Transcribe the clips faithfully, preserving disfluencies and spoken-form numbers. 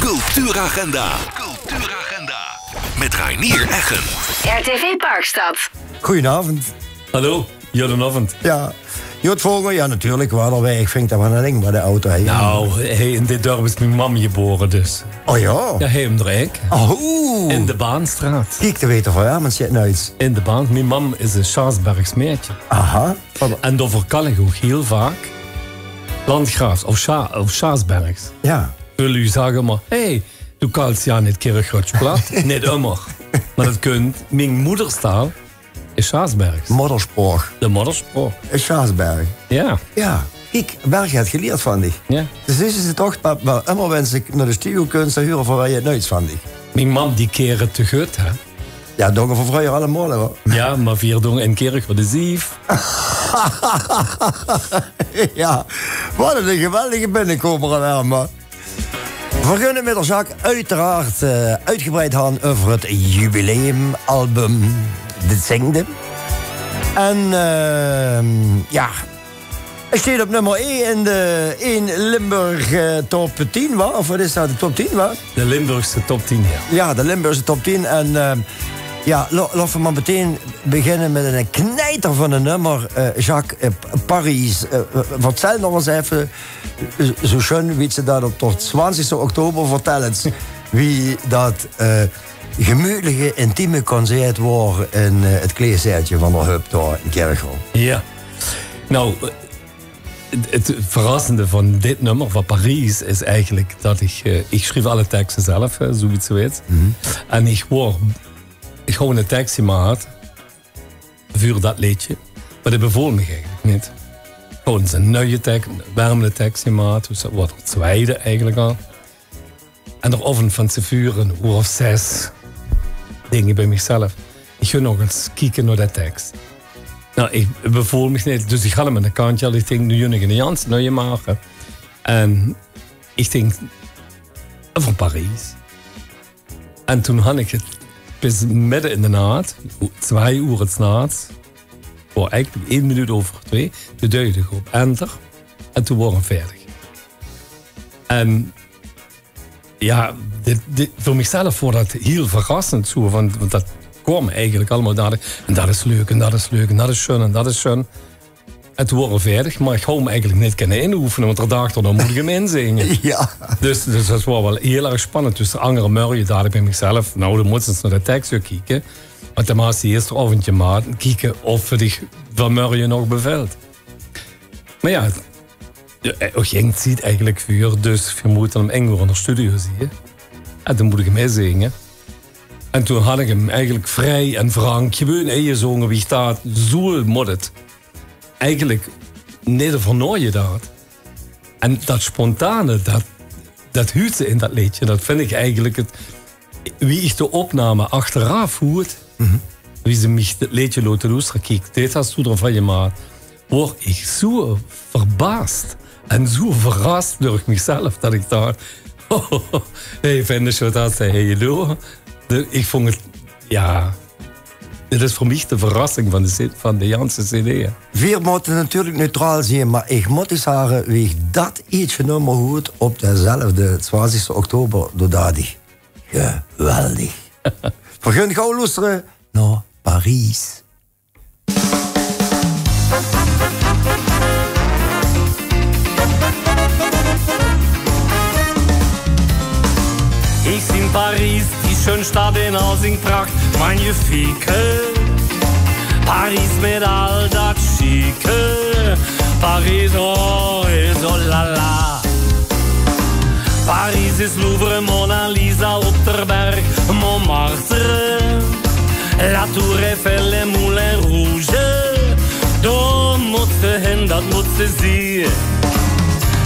Cultuuragenda. Cultuuragenda. Met Reinier Eggen. R T V Parkstad. Goedenavond. Hallo, goedenavond. Ja, Jot Vogel, ja, natuurlijk, waar er weer. Ik vind dat wel een ding bij de auto, hè. Nou, hey, in dit dorp is mijn mam geboren, dus. Oh ja? Ja, hey, om de hoek. Oh. In de Baanstraat. Kiek, te weten van, ja, maar zit nooit. In de Baan, mijn mam is een Sjaasbergs meidje. Aha. En daarvoor kan ik ook heel vaak Landgraafs of, Sja of Sjaasbergs. Ja. Wil u zeggen, maar, hey, du kannst ja niet Kirchroads plat. Niet immer. Maar dat kunt. Mijn moederstaal is Sjaasbergs. Modderspraok. De modderspraok. Is Sjaasberg. Ja. Ja. Kiek, Berg had geleerd van dich. Ja. Dus is het toch, pap, maar immer wens ik naar de studio kunst, dan huren van wij het nooit van dich. Mijn mam die keren te goed, hè? Ja, dan vervroeger allemaal, hoor. Ja, maar vier dongen in Kirchroa de Zief. Ja, wat een geweldige binnenkomer, hè, man. Veer gunt 't mit Jacques oeteraard eh, oetgebreid han euver 't jubileumalbum, de zingde. En eh, ja, het steit op nummer ein in de in Limburg eh, top tien, wa? Of wat is dat, de top tien, wa? De Limburgse top tien, ja. Ja, de Limburgse top tien. En eh, ja, laot v'r maar meteen beginne mit 'ne kneiter van 'n nummer. Eh, Jacques, eh, Paris. Eh, vertel nog eens even, zo schön wie ze dat op de twintigste oktober vertellen, wie dat eh, gemütliche, intieme concert waar in eh, het kleedzaeltje van de Hub daar in Kirchroa. Ja. Nou, het, het verrassende van dit nummer, van Paris, is eigenlijk dat ik, eh, ik schreef alle teksten zelf, hè, zoiets weet. En ik wou, ik had een tekst gemaakt voor dat liedje, maar dat bevoel me eigenlijk niet. Gewoon zijn nuie tekst, wermende tekst gemaakt, dus dat wordt het tweede eigenlijk al. En de oven van tevoren, hoe of zes, denk ik bij mezelf, ik ga nog eens kijken naar dat tekst. Nou, ik bevoel me niet, dus ik ga hem aan de kant, ja, ik denk, nu ga ik een Jans nuie maken. En ik denk, van Paris. En toen had ik het bis midden in de nacht, twee uur het nacht, voor eigenlijk één minuut over twee, toen duwde ik op enter en toen waren we verder. En ja, dit, dit, voor mezelf was dat heel verrassend zo, want, want dat kwam eigenlijk allemaal daar. En dat is leuk, en dat is leuk, en dat is schön, en dat is schön. En toen waren we verder, maar ik had hem eigenlijk niet kunnen inoefenen, want er dacht, dan moet ik hem inzingen. Ja. Dus, dus dat was wel heel erg spannend. Dus de andere morgen dacht ik bij mezelf, nou, dan moeten ze eens naar de tekst gaan kijken. Want dan mag je eerst avondje maken, kijken of het dich vanmorgen nog bevelt. Maar ja, ja, eh, och, je ziet eigenlijk vuur, dus we moeten hem eng in de studio zien. En dan moet ik hem inzingen. En toen had ik hem eigenlijk vrij en frank gewoon ingezongen, wie staat, zo moet het. Eigenlijk niet ervan nagedacht. En dat spontane, dat, dat huurt ze in dat liedje. Dat vind ik eigenlijk het, wie ik de opname achteraf hoort, wie ze mich het liedje laten loesteren, kiek, dit hast du ervan gemaakt, word ik zo verbaasd en zo verrast door mezelf dat ik dacht, hey, vind je zo dat, hey, doe. De, ik vond het, ja, dit is voor mich de verrassing van de, van de ganse cd. Veer moeten natuurlijk neutraal zien, maar ik moet eens zeggen, wie ik dat ietsje nummer hoort op dezelfde twintigste oktober, doordat ik geweldig. Veer gunt gauw loesteren naar Paris. Ich sinn Paris, die schön Stadt in all sing Pracht, magnifique. Paris mit all dat Schieke, Paris, oh, is oh la la. Paris is Louvre, Mona Lisa op der Berg, Montmartre, la Tour Eiffel en Moulin Rouge. Daar moet ze hen, dat moet ze zien.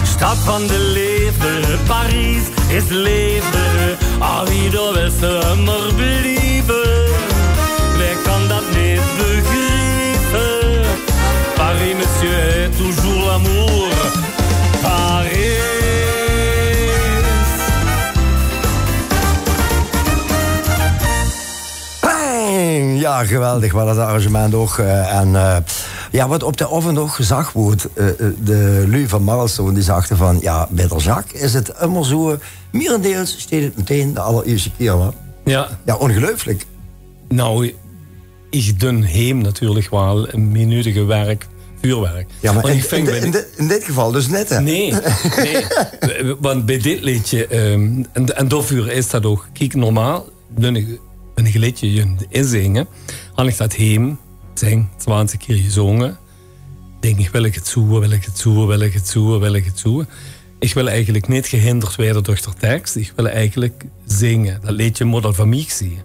Stad van de leefde, Paris is leefde. Ah, wie daar wil ze immer blieven. Wie kan dat niet begrieven? Paris, monsieur, est toujours l'amour. Paris. Bang! Ja, geweldig, wat dat arrangement ook. Eh, en eh, Ja, wat op de aovend ouch gezag woort, eh, eh, de luuj van Marlstone, die zagte van, ja, bie d'r Jacques is 't ummer zoe, eh, mierendeels steet 't metein de allerierste kier, wa? Ja. Ja, ongeluiflik. Nou, ich dun heem natuurlik waal e minuutige werk, vuurwerk. Ja, maar in, in, in dit geval dus net, hè? Nee, nee. Want bie dit leedje, ehm, en, en daovuur is dat ouch, kiek, normaal, dun ich, dun ich e leedje inzinge, han ich dat heem, zing, twintig kier gezonge. Dink ich, wil ich 't zoe, wil ich 't zoe, wil ich 't zoe, wil ich 't zoe. Ich wil eigelik neet gehinderd waere durch d'r teks. Ich wil eigelik zinge. Dat leedje mót al van mich zieë.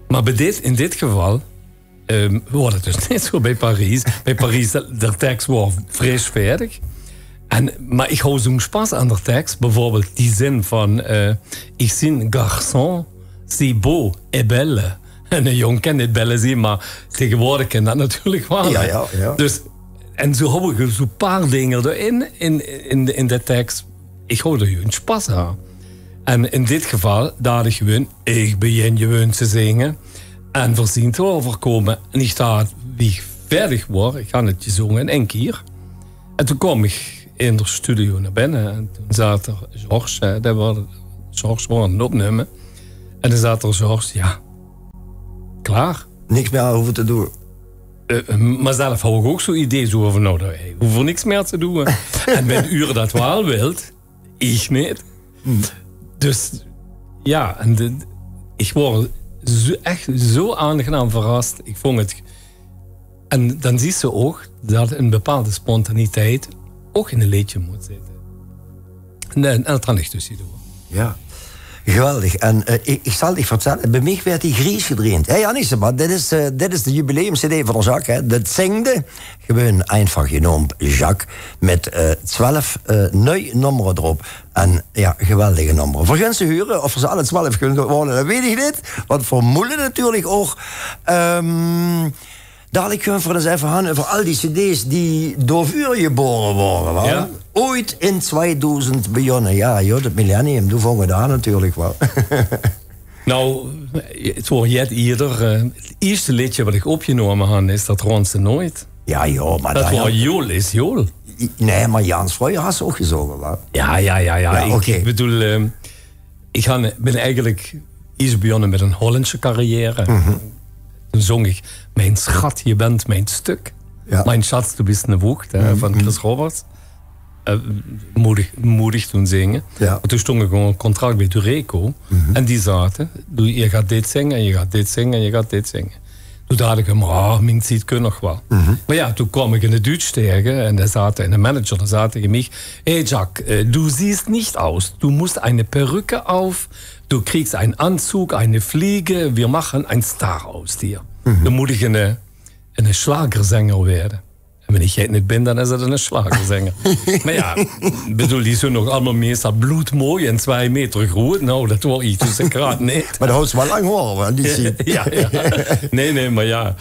Maar bie dit, in dit geval, ehm, woor dat dus neet zoe bie Paris. Bie Paris, d'r teks woor fris vaerdig. En, maar ich hou zoe'n sjpas aan d'r teks. Bieveurbeeld die zin van, eh, ich zin garçon, si beau et belle. En e jóng kin neet belle zieë, maar taegewoordig kin dat natuurlik waal, hè. Ja, ja. Dus, en zoe hou ich zoe'n paar dinger d'rin, in, in, in de teks. Ich hou d'r gewoon sjpas aan. En in dit geval, dat ich gewoon, ich begin gewoon te zinge. En veer zien te euverkómme. En ich daat, wie ich vaerdig woor, ich han 't gezonge in ein kier. En toen koom ich in d'r studio nao binne. En toen zaat d'r Georges, hè, dat woor, Georges woor aan 't opnumme. En toen zaat d'r Georges, ja, klaor. Niks mier aan hove te doeë. Eh, maar zelf hou ich ouch zoe'n idee, zoe van, nou, dao, hey, hove veer niks mier te doeë. En wen uur dat waal wilt, ich neet. Dus, ja, en de, ich woor zoe, ech zoe aangenaam verras. Ich vong 't En dan zuus se ouch dat 'n bepaalde spontaniteit ouch in e leedje mót zitte. En, en dat han ich dus gedoon. Ja. Geweldig. En, eh, ich, ich zal dich vertelle, bie mich woort die gries gedreend. Hè, Janneke, maar dit is, eh, dit is de jubileum-cd van d'r Jacques, hè. Dat zingde, gewoon einfach genaomp Jacques, mit, eh, twelf, eh, nuuj nómmere d'rop. En ja, geweldige nómmere. Veer goon ze hure, of veer ze alle twelf kinne wolle, dat weit ich neet. Want veer mótte natuurlik ouch, ehm, Dalik goon veer 't ins effe han euver al die cd's die daovuur gebore wore, wa? Ja. Ooit in tweedoezend begonne. Ja, joh, 't millennium, doe vong 't aan natuurlik, wa? Nou, 't woor jet ierder, eh, 't ierste leedje wat ich opgenome han, is dat Ronse Nooit. Ja, joh, maar dat woor Jool is Jool. Nee, maar Jans Vreuer has se ouch gezonge, wa? Ja, ja, ja, ja. Ja, ich, oké. Ich bedoel, ehm, Ich han, bin eigelik iers begonne mit 'n Hollendsje carrière. Toen zong ich Mijn schat, je bent mijn stuk. Ja. Mijn schat, du bist 'ne Wucht, hè, van Chris Roberts. Eh, mót ich, mót ich toen zinge. Ja. Want toen stóng ich ónger contract bie Dureco. En die zaote, doe, je gaat dit zinge en je gaat dit zinge en je gaat dit zinge. Toen daat ich, ah, mien tied kin nog waal. Maar ja, toen koom ich 'ne Duutsje taege en dao zaot 'ne manager, dao zaot taege mich: Hey Jack, äh, du siehst nicht aus. Du musst eine Perücke auf, du kriegst einen Anzug, eine Fliege, wir machen einen Star aus dir. Dan mót ich 'ne, 'ne Schlagersänger waere. En wen ich 't neet bin, dan is 't 'ne Schlagersänger. Maar ja, ich bedoel, die zeen nog allemaol meistal bloedmooi en twee meter groet. Nou, dat woor ich dus graad neet. Maar dan hoots se waal lang haor, hè, die zien. Ja, ja. Nee, nee, maar ja.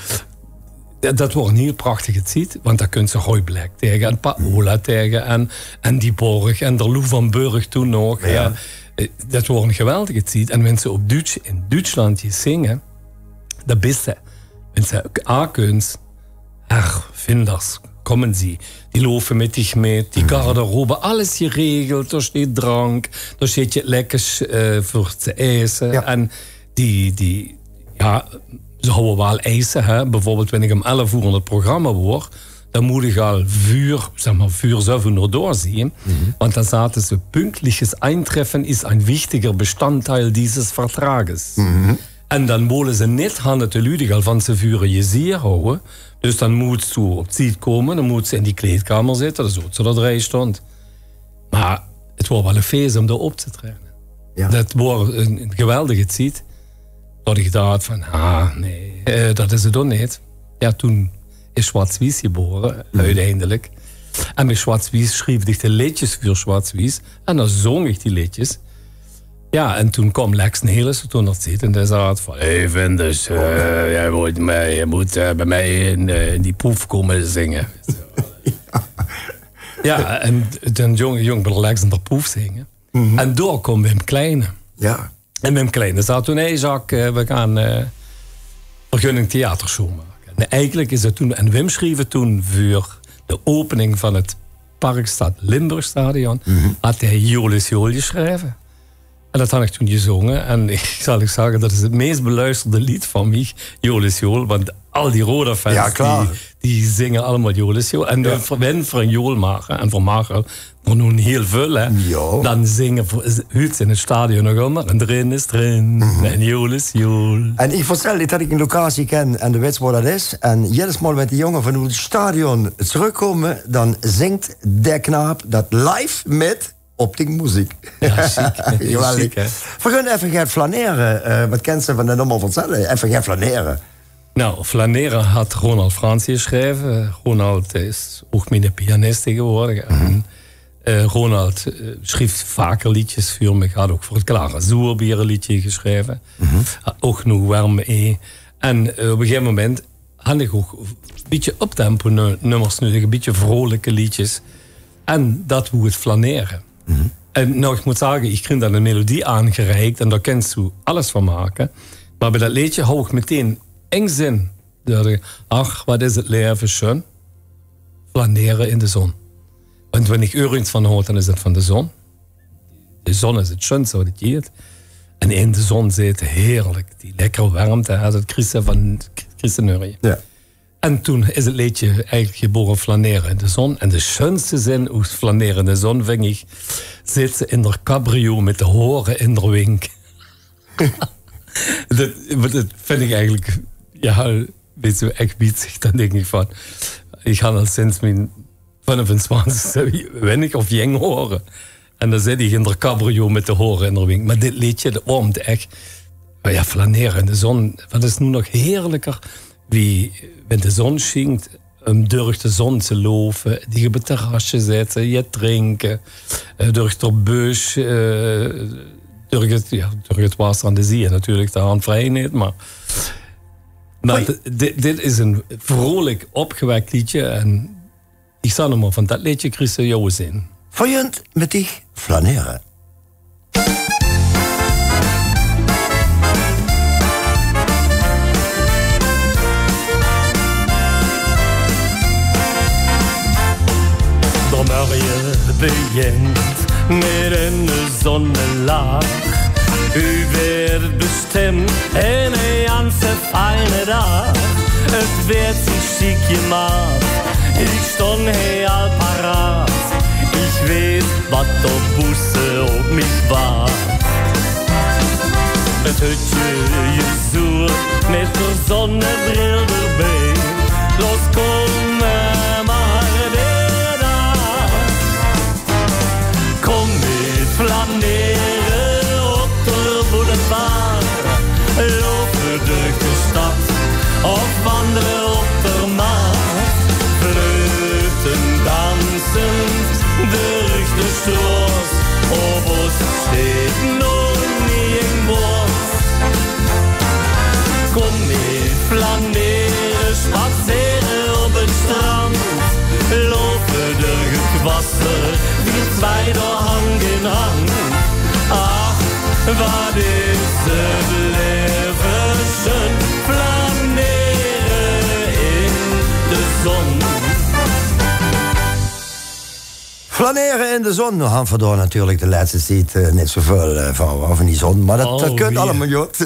Dat, dat woor 'n hiel prachtige tied, want dao kóns se Roy Black taege en Paola taege en, en Die Borg en d'r Lou van Burg toen nog. Ja. Eh, dat woor 'n geweldige tied. En wen se op Duuts, in Duutsland geis zinge, dan bis se, wen se aankóms, ach, Finders, kommen Sie. Die loupe mit dich mit, die garderobe, alles geregeld. Dao steit drank, dao steit get lekkers, eh, veur te aete. Ja. En die, die, ja, ze hawwe waal eise, hè. Bijvoorbeeld, wen ich um elf oer in 't programma woor, dan mót ich al veur, zeg maar, veur zeve oer dao zien. Want dan zaote ze: Pünktliches Eintreffen ist ein wichtiger Bestandteil dieses Vertrages. En dan wole ze neet han dat de luuj dich al van te veure gezieë hawwe. Dus dan móts se op tied kómme, dan móts se in die kleedkamer zitte, dan zoot se dao drei sjtónd. Maar 't woor waal e fees um dao op te traeje. Ja. Dat woor 'n, 'n geweldige tied. Dat ich daat van, ah, nee, eh, dat is 't ouch neet. Ja, toen is Schwarz-Wies gebore, oeteindelik. En mit Schwarz-Wies sjreef ich de leedjes veur Schwarz-Wies. En dan zóng ich die leedjes. Ja, en toen koom Lex Nelissen toen nog ziet en dae zaot van: Hey, Finders, eh, je mót, je mót, eh, bie mich in, eh, in die proef kómme zinge. Ja, en toen zóng, zóng ich bie Lex in de proef zinge. En dao koom Wim Kleine. Ja. En Wim Kleine zaot toen: Hey Jacques, eh, we gaan, eh, vergunning theatershow make. En eigelik is det toen, en Wim sjreef 't toen veur de opening van 't Parkstad Limburgstadion, had hae Jool is Jool gesjreve. En det han ich toen gezónge. En ich zal uch zègke, det is 't meis beluisterde leed van mich, Jool is Jool. Want al die Roda-fans, die, die zinge allemaol Jool is Jool. En, eh, veur, wen veur ein Jool make en veur Machel, mer noe hiel väöl, hè. Dan zinge veur, huuert ze in 't stadion nog ummer. En d'rin is d'rin. En Jool is Jool. En ich vertèl dich det ich ein locatie ken en de wits wo det is. En jedes maol wen die jónge vanoet 't stadion trökkómme, dan zingk de knaap det live mit op de meziek. Ja, sjiek. Geweldig. Sjiek, hè? V'r gaon effe get flanere. Eh, wat kins se van det nummer vertèlle? Effe get flanere. Nou, Flanere had Ronald Frantz gesjreve. Ronald is ouch miene pianis tegenwoordig. En, eh, Ronald, eh, sjreef vaker leedjes veur mich. Had ouch veur 't Clara Zoerbier e leedje gesjreve. Had ouch Noe Werm E. En, eh, op e gegaeve moment han ich ouch e bietje uptempo nu-, nummers nudig, e bietje vrolike leedjes. En det woort flanere. En nou, ich mót zage, ich kreeg dan ein melodie aangereik en dao kins se alles van make. Mer bie det leedje haw ich meteen ein zin. Dao dacht ich, ach, wat is 't laeve sjoen. Flanere in de zon. Want wen ich örges van haw, dan is 't van de zon. De zon is 't sjoenste wat 't gieët. En in de zon zitte, heerlik. Die lekkere wermte, hè, det kriegs se van, kriegs se nörges. Ja. En toen is 't leedje eigelik gebore, Flanere in de zon. En de sjoenste zin oet Flanere in de zon ving ich: zits se in de cabrio mit de hore in de wink. Det, mer det vin ich eigelik, ja, wits se, ech witzig. Dan dink ich van, ich han al sinds mien viefentswintigste weinig of jing hore. En dan zit ich in de cabrio mit de hore in de wink. Mer dit leedje, det warmt ech. Mer ja, flanere in de zon. Wat is noe nog heerliker wie wen de zon sjient, um durch de zon te loupe, dich op 't terrasje zètte, get drinke, eh, durch de bös, eh, durch 't, ja, durch 't water aan de zee natuurlik, dao han v'r vrij neet, mer, mer dit, dit is ein vrolik, opgewek leedje en ich zal noe mer van det leedje kriegs se de zin. Veur junt mit dich flanere. De mörge begint mit ein zonnelaag. Uch waert besjtimd ein ganse fijne daag. 't Waert zich sjiek gemaak, ich sjtóng hie al paraat. Ich weit wat d'r boete op mich waat. 't Hutje is zoe mit de zonnebril d'rbie. Los, kóm mer, mer de daag. Kóm mit flanere op d'r boulevard. Loupe durch de sjtad of wandele op d'r Maat. Fleutend, dansend durch de sjtroot. Op ós sjteit nog neet ein woord. Kóm mit flanere, sjpatsere op 't sjtrand. Loupe durch 't water, veer twieë dao hand in hand. Ach, wat is 't laeve sjoen, flanere in de zon. Flanere in de zon. Noe han v'r dao natuurlik de lèste tied, eh, neet zoväöl, eh, van, van die zon. Mer det, det kunt allemaol, jot.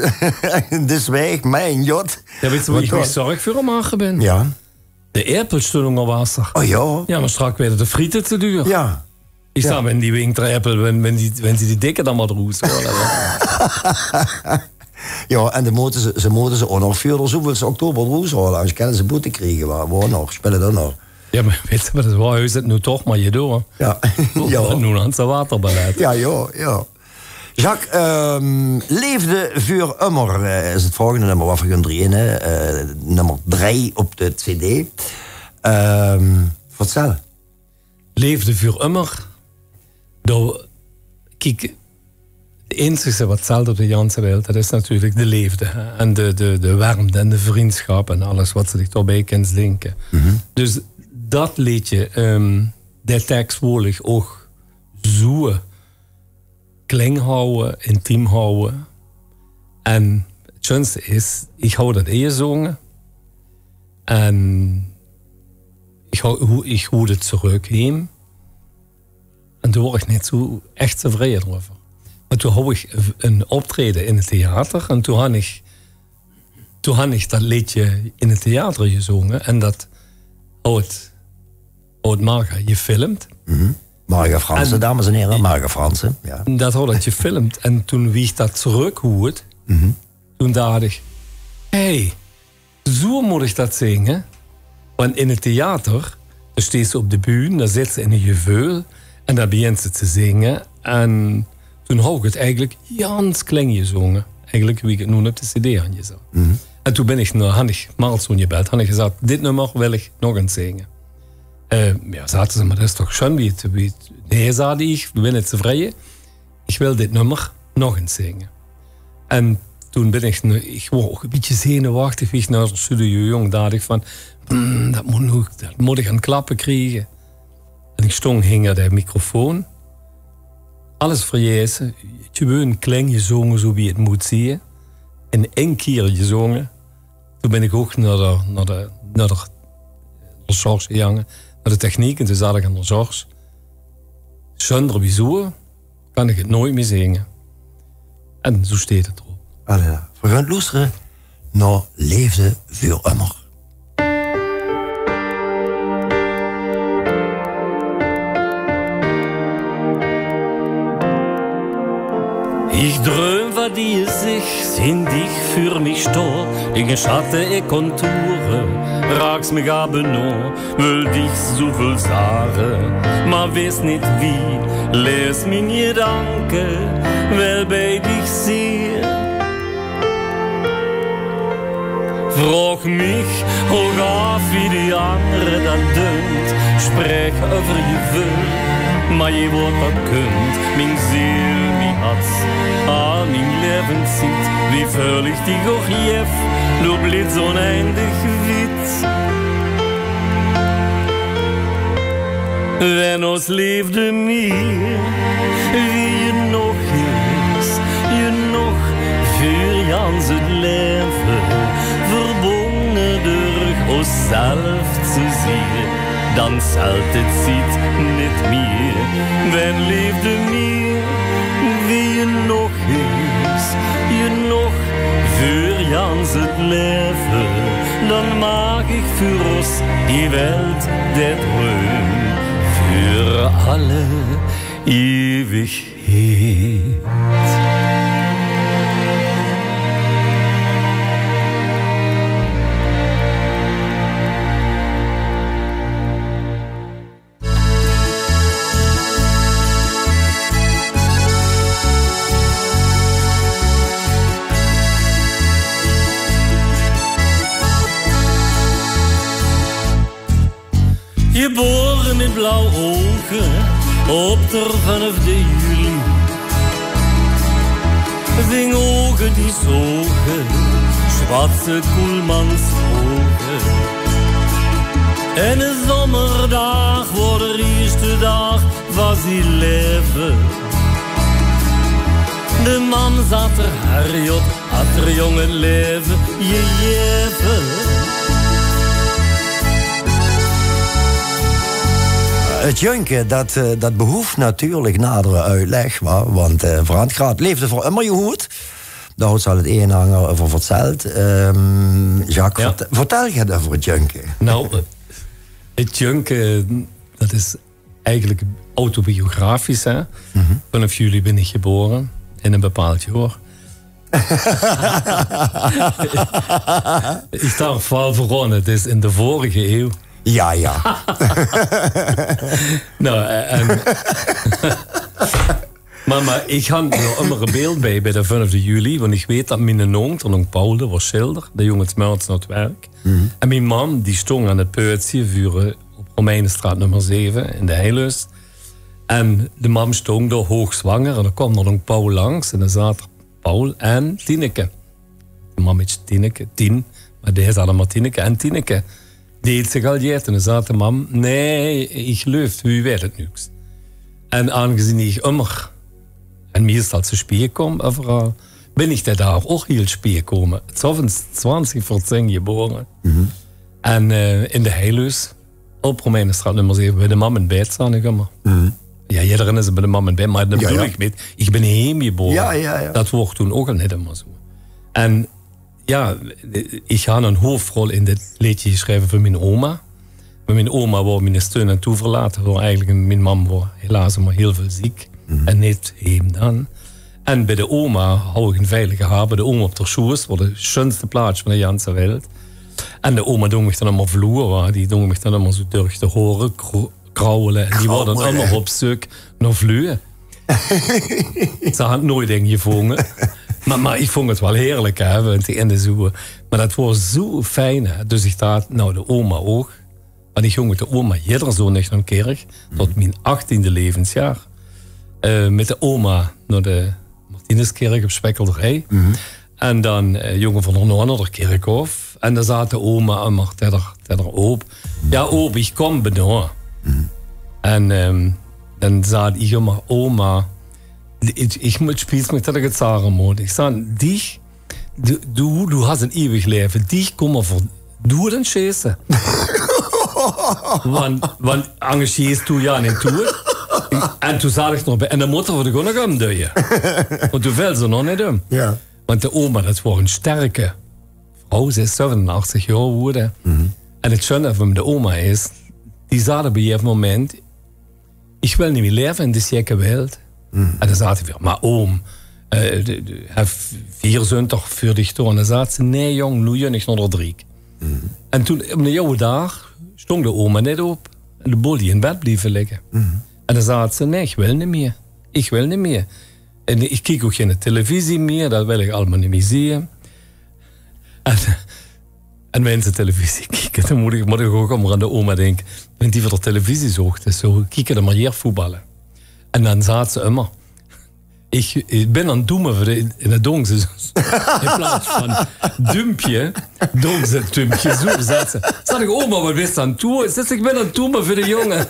Dus weg, mien jot. Ja, wits se wo ich mich zörg veur aan make bin? Ja. De aerpel sjtónge ónger water. Oh ja. Ja, mer sjtraks waere de friete te duur. Ja. Ich zag, wen die wintererpel, wen, wen die, wen ze die dikke dan mer d'roet haole, hè. Ja, en dan mótte ze, ze mótte ze ouch nog veur de zoeväölste oktober d'roet haole. Angers kinne ze boete kriege, wa-, wo nog, sjpille dan nog. Ja, mer wits se, mer det is waor, is 't noe toch mer gedoon. Ja. Ja. Noe aan ze waterballet. Ja, ja, ja. Jacques, ehm, Leefde veur ummer, eh, is 't volgende nummer wat v'r gaon drieë, hè. Eh, nummer drieë op de cd. Ehm, vertèl. Leefde veur ummer. Dao, kiek, 't einzigste wat tèlt op de ganse wereld, det is natuurlik de leefde, hè. En de, de, de wermte en de vrundsjap en alles wat se dich daobie kins dinke. Dus det leedje, ehm, dae teks wól ich ouch zoe kleng hawwe, intiem hawwe. En 't sjoenste is, ich haw det ingezónge. En ich hou, ich hoeëd 't trök heem. En doe woar ich neet zoe ech tevreje d'reuver. Mer doe hou ich 'n optraeje in 't theater. En doe han ich, doe han ich dat leedje in 't theater jezónge. En dat hou 't, hou 't Marga jefilmp. Marga Fransen, dames en here, Marga Fransen. Ja. Dat hou dat jefilmp. En doe wie ich dat trök hoeëd, doe dach ich: "Hey, zoe mót ich dat zinge." Want in 't theater, doe stees se op de bühne, doe zits se in e jeveul en doe bejins se te zinge. En doe hou ich 't eigelik jans klein jezónge. Eigelik wie ich 't noe op de cd han jezat. En doe bin ich nao, han ich Marlszoon jebeld, han ich jezat: "Dit nummer wil ich nog ins zinge." Eh, ja, zaote ze: "Mer dat is toch sjoen wie 't, wie 't." "Nae," zaot ich, "ich bin neet tevreje. Ich wil dit nummer nog ins zinge." En doe bin ich, ich woar ouch e bietje zenuwechtig, wie ich nao de studio jóng, dach ich van: "Hmm, dat mót noe, dat mót ich aan 't klappe kriege." En ich stóng hinger de microfoon. Alles verjese, jeweun klein jezónge, zoe wie 't mót zieë. In ein kier jezónge. Doe bin ich ouch nao de, nao de, nao de, nao George jejange, nao de techniek. En doe zag ich aan George: "Zónger wie zoe kan ich 't noeëts mie zinge." En zoe steet 't d'rop. Allee, veer gaon loestere nao Leefde veur ummer. Ich dreum van die jezich, zeen dich veur mich stoon. Dinge schatte en contoure, raaks mich abe noe. Wil dich zoeväöl zage, mer wis neet wie. Lees mien jedanke, wel bie dich zieë. Vroog mich ouch aaf wie die angere dat dunt. Sprech euver jeveul, mer jie woort dat kunt. Mien ziel, mien hart, al mien levenstied. Wie völ ich dich ouch jef, doe blits oneindig wiet. Wen ós leefde mieë, wie jenog is, jenog veur jans 't leve, verbónge durch ószelf te zieë, dan zelt de tied neet mieë. Wen leefde mieë, wie jenog is, jenog veur jans 't leve, dan maak ich veur ós die welt, de dreum veur alle iewigheid. Jebore mit blauw ouge, op der vunfde juli. Ving ouge die zoge, zwarte koelmansouge. En de zommerdaag woar de ierste daag van zie leve. De mam zat er Harriot, had er jóng 't leve jejeve. 't Jönke, dat, eh, dat behoeft natuurlik nadere oetlègk, wa? Want, eh, Frans Graat, Leefde veur ummer jehoeëd. Dao zal 't ein en anger euver verzèld. Ehm, Jacques, vert-, vertèl get euver 't Jönke. Nou, 't Jönke, dat is eigelik autobiografisch, hè. Vunf juli bin ich jebore in e bepaald joar. Ich darf waal verroeëne, 't is in de vorige eeuw. Ja, ja. Nou, eh, en, mer, mer ich han d'r ummer e beeld bie, bie de vunfde juli, want ich weet dat miene nónk, d'r nónk Paul, dae woar sjilder, dae jóng 's mörges nao 't werk. En mien mam, die stóng aan 't peutsje veur, eh, op Romeinenstraat nummer zeve in de Heilust. En de mam stóng dao hoogzwanger en dan kwaam d'r nónk Paul langs en dan zaot d'r Paul en Tineke. De mam heet Tineke, Tien, mer dae zaot ummer Tineke en Tineke. Die heet zich al jeet en dan zaot de mam: "Nae, ich leuf, wie weet 't nuuks." En aangezien ich ummer en meistal te sjpeet kóm, euveral, bin ich dae daag ouch hiel sjpeet kómme. 's Aoves twintig veur tien jebore. En eh, in de Heiluus, op Romeinenstraat nummer zeve, bij de mam in bed, zaan ich ummer. Ja, jederein is bij de mam in bed, maar dat bedoel ich mit. Ich bin heemjebore. Dat woor toen ouch al neet ummer zo. En ja, ich han ein hoofdrol in dit leedje gesjreve veur mien oma. Maar mien oma woor mien steun en toeverlaat. Woor eigelik, mien mam woor helaas ummer hiel väöl ziek. En neet heem dan. En bij de oma hou ich ein veilige haven. De oma op de sjoes, woor de sjunste plaats van de janse welt. En de oma dong mich dan ummer vloeë, wa. Die dong mich dan ummer zo durch de hore kro- krauwele. En die woor dan ummer op zeuk nao vloeë. Ze had noeit eng gevonge. Maar, maar ich vong het wel heerlijk, hè, want die in de zoeë. Maar dat woor zo fijn, hè. Dus ich daat, nou, de oma ouch. Want ich góng mit de oma jeder zóndig nao de kirk, tot mien achtiende levensjaar. Eh, mit de oma nao de Martinuskirk op Spekkelderij. En dan eh, gónge v'r nog nao de kirkhof. En dan zaat de oma ummer tedder, tedder oop. Ja, oop, ich kom benauw. En ehm, dan zaat ich ummer, oma, ich, ich mót spies mich dat ich het zage mót. Ich zaan, dich, du, du, du has ein iewig leve. Dich kómme v'r doeë dan sjese. Want, want angers sjees du ja neet doeë. En toen zaat ich nog bij, en dan mótte v'r de gewoon nog umduie. Want du vels er nog neet um. Ja. Want de oma, dat woor ein sterke vrouw, ze is zevenenachtig jaor gewore. En het sjunne van de oma is, die zaat op ein gegaeve moment, ich wil neet mie leve in de sjekke welt. En dan zaat ze weer, maar oom, eh, de, de, hef vier zön toch veur dich door. En dan zaat ze, nee jong, noe jun ich nao de driek. En toen, op eine jauwe daag, stóng de oma neet op. En de bol die in bed blieve ligke. En dan zaat ze, nee, ich wil neet mie. Ich wil neet mie. En ich kiek ouch gein televisie mie, dat wil ich allemaol neet mie zieë. En, en wen ze televisie kieke, dan mót ich, mót ich ouch ummer aan de oma dinke. Wen die veur de televisie zochte, zo kieke dan maar hier voetballe. En dan zaat ze ummer, ich, ich bin aan het doeme veur de, in het dong ze, in plaats van dumpje, dong ze dumpje zo, zaat ze. Zaat ich, oma, wat bis aan het doeë? Zaat ze, ich bin aan het doeme veur de jonge.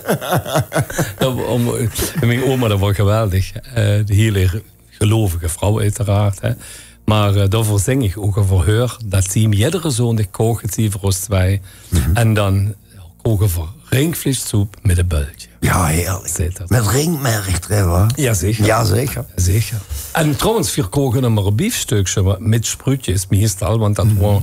Dat, om, mien oma, dat woor geweldig. Eh, de hiel gelovige vrouw, uiteraard, hè. Maar eh, daoveur zing ich ouch veur heur, dat ze hem jedere zóndig kook het veur ós twee. En dan koge v'r rinkvleessoep mit ein böltje. Ja, heerlijk. Zit dat. Mit rinkmerg d'rin, wa? Ja, zeker. Ja, zeker. Zeker. En trouwens, v'r koge ummer ein biefstökske mit spruutjes, meestal, want dat woor,